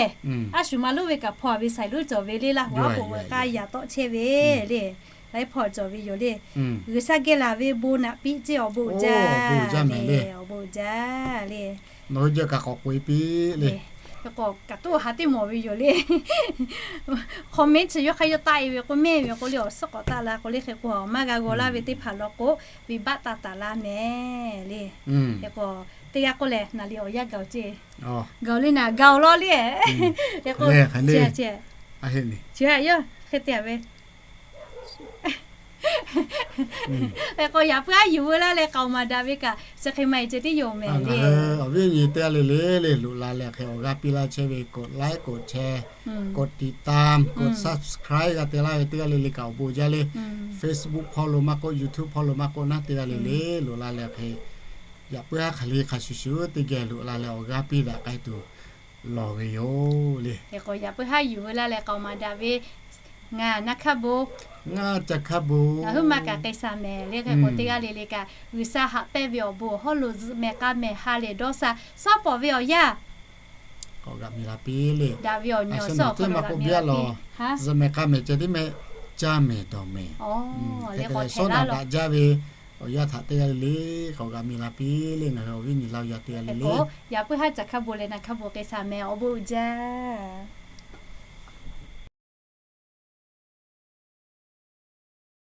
a shu ma lonˉ ve kaꞈ hpawˇ a ve saiˍ lonˉ cawˬ ve le. Laˇ hu aˉ poꞈ veuꞈ k'aˇ yaꞈ tawˆ chehˇ ve le. Laiˉ hpawˇ cawˬ ve yoˬ le. G'uiˬsha geh laˬ ve bon naꞈ piˇ ceˇ, awˬ bon uiˍ jaˇ le, awˬ bon uiˍ jaˇ le. Nawˬ hui jawˇ kaꞈ k'awꞈ k'oꞈ e piˇ le. K'awꞈ kaꞈ tuˉ awˬ ha teˇ mawˬ ve yoˬ le. Comment chi yawˇ hk'aˇ yawˇ taˆ e ve k'o mehˇ ve k'o le awˬ suhˉ k'awꞈ taˆ la k'o le. Hk'e k'o maˇ g'a g'aw laˇ ve teˇ hpaˍ law k'o, venˇbaˆ taˍ taˍ laˇ mehˍ le. Hk'e k'o teˇ g'aˇ k'oˆ lehˬ naˍ liꞈ awˬ yanˇ gaˬ-oˬ ceˇ. Gaˬ-oˬ le naˍ, gaˬ-oˬ law le. Hk'e k'o, chi a yawˇ hk'e te a ve Hk'e k'o yaꞈ puiˉ haˉ yuˬ veu laˇ leh k'aoˍ maˍ daꞈ ve kaꞈ chi hk'e maˇ heˆ ceh tiˉ yoˬ mehˍ le. Awˬ viˉ awˬ nyi teˇ g'aˇ le le le loꞈ la leh hk'e awˬ g'aˇ piˇ laˇ chehˇ ve กดไลค์ กดแชร์ กดติดตาม กด subscribe g'a te laˇ ve teˇ g'aˇ le le kaꞈ awˬ bon jaˇ le. Facebook hpawˇ lo maˇ k'oˆ, YouTube hpawˇ lo maˇ k'oˆ naˉ, teˇ g'aˇ le le loꞈ la leh hk'e yaꞈ puiˉ haˉ hk'aˬ le hk'a shuˍ shuˍ teˇ geh loꞈ la leh awˬ g'aˇ piˇ daꞈ k'ai tuˬ lawˬ ve yoˬ le. Hk'e k'o yaꞈ puiˉ haˉ yuˬ veu laˇ leh k'aoˍ maˍ daꞈ ve ngaˬ naˆ hkaˇ bon, ngaˬ hkaˇ bon, ngaˬ huiˉ ma kaꞈ k'ai sha mehˍ le. Hk'e k'o teˇ g'aˇ le le kaꞈ G'uiˬsha haꞈ pehnˇ ve awˬ bon awˬ hawˉ lo zuhꞈ mehˍ k'a mehˍ ha lehˬ dawˇ sha, shaˉ pawˍ ve awˬ yanˇ k'awꞈ g'a miˬ la piˇ le. Daꞈ ve awˬ nyi awˬ suhˉ awˬ hk'aw lo g'a miˬ la piˇ. Zuhꞈ mehˍ k'a mehˍ ceh tiˉ mehˆ, caˇ mehˍ dawˬ mehˍ. Hk'e te leh shawˉ naꞈ daꞈ jaˇ ve awˬ yanˇ htaꞈ teˇ g'aˇ le le k'awꞈ g'a miˬ la piˇ le. Ngaˬ hui awˬ viˉ nyi Laˇ hu yaˇ teˇ g'aˇ le le. Yaꞈ puiˉ haˉ caˬ hkaˇ bon leh naˆ hkaˇ bon k'ai sha mehˍ, awˬ bon uiˍ jaˇ.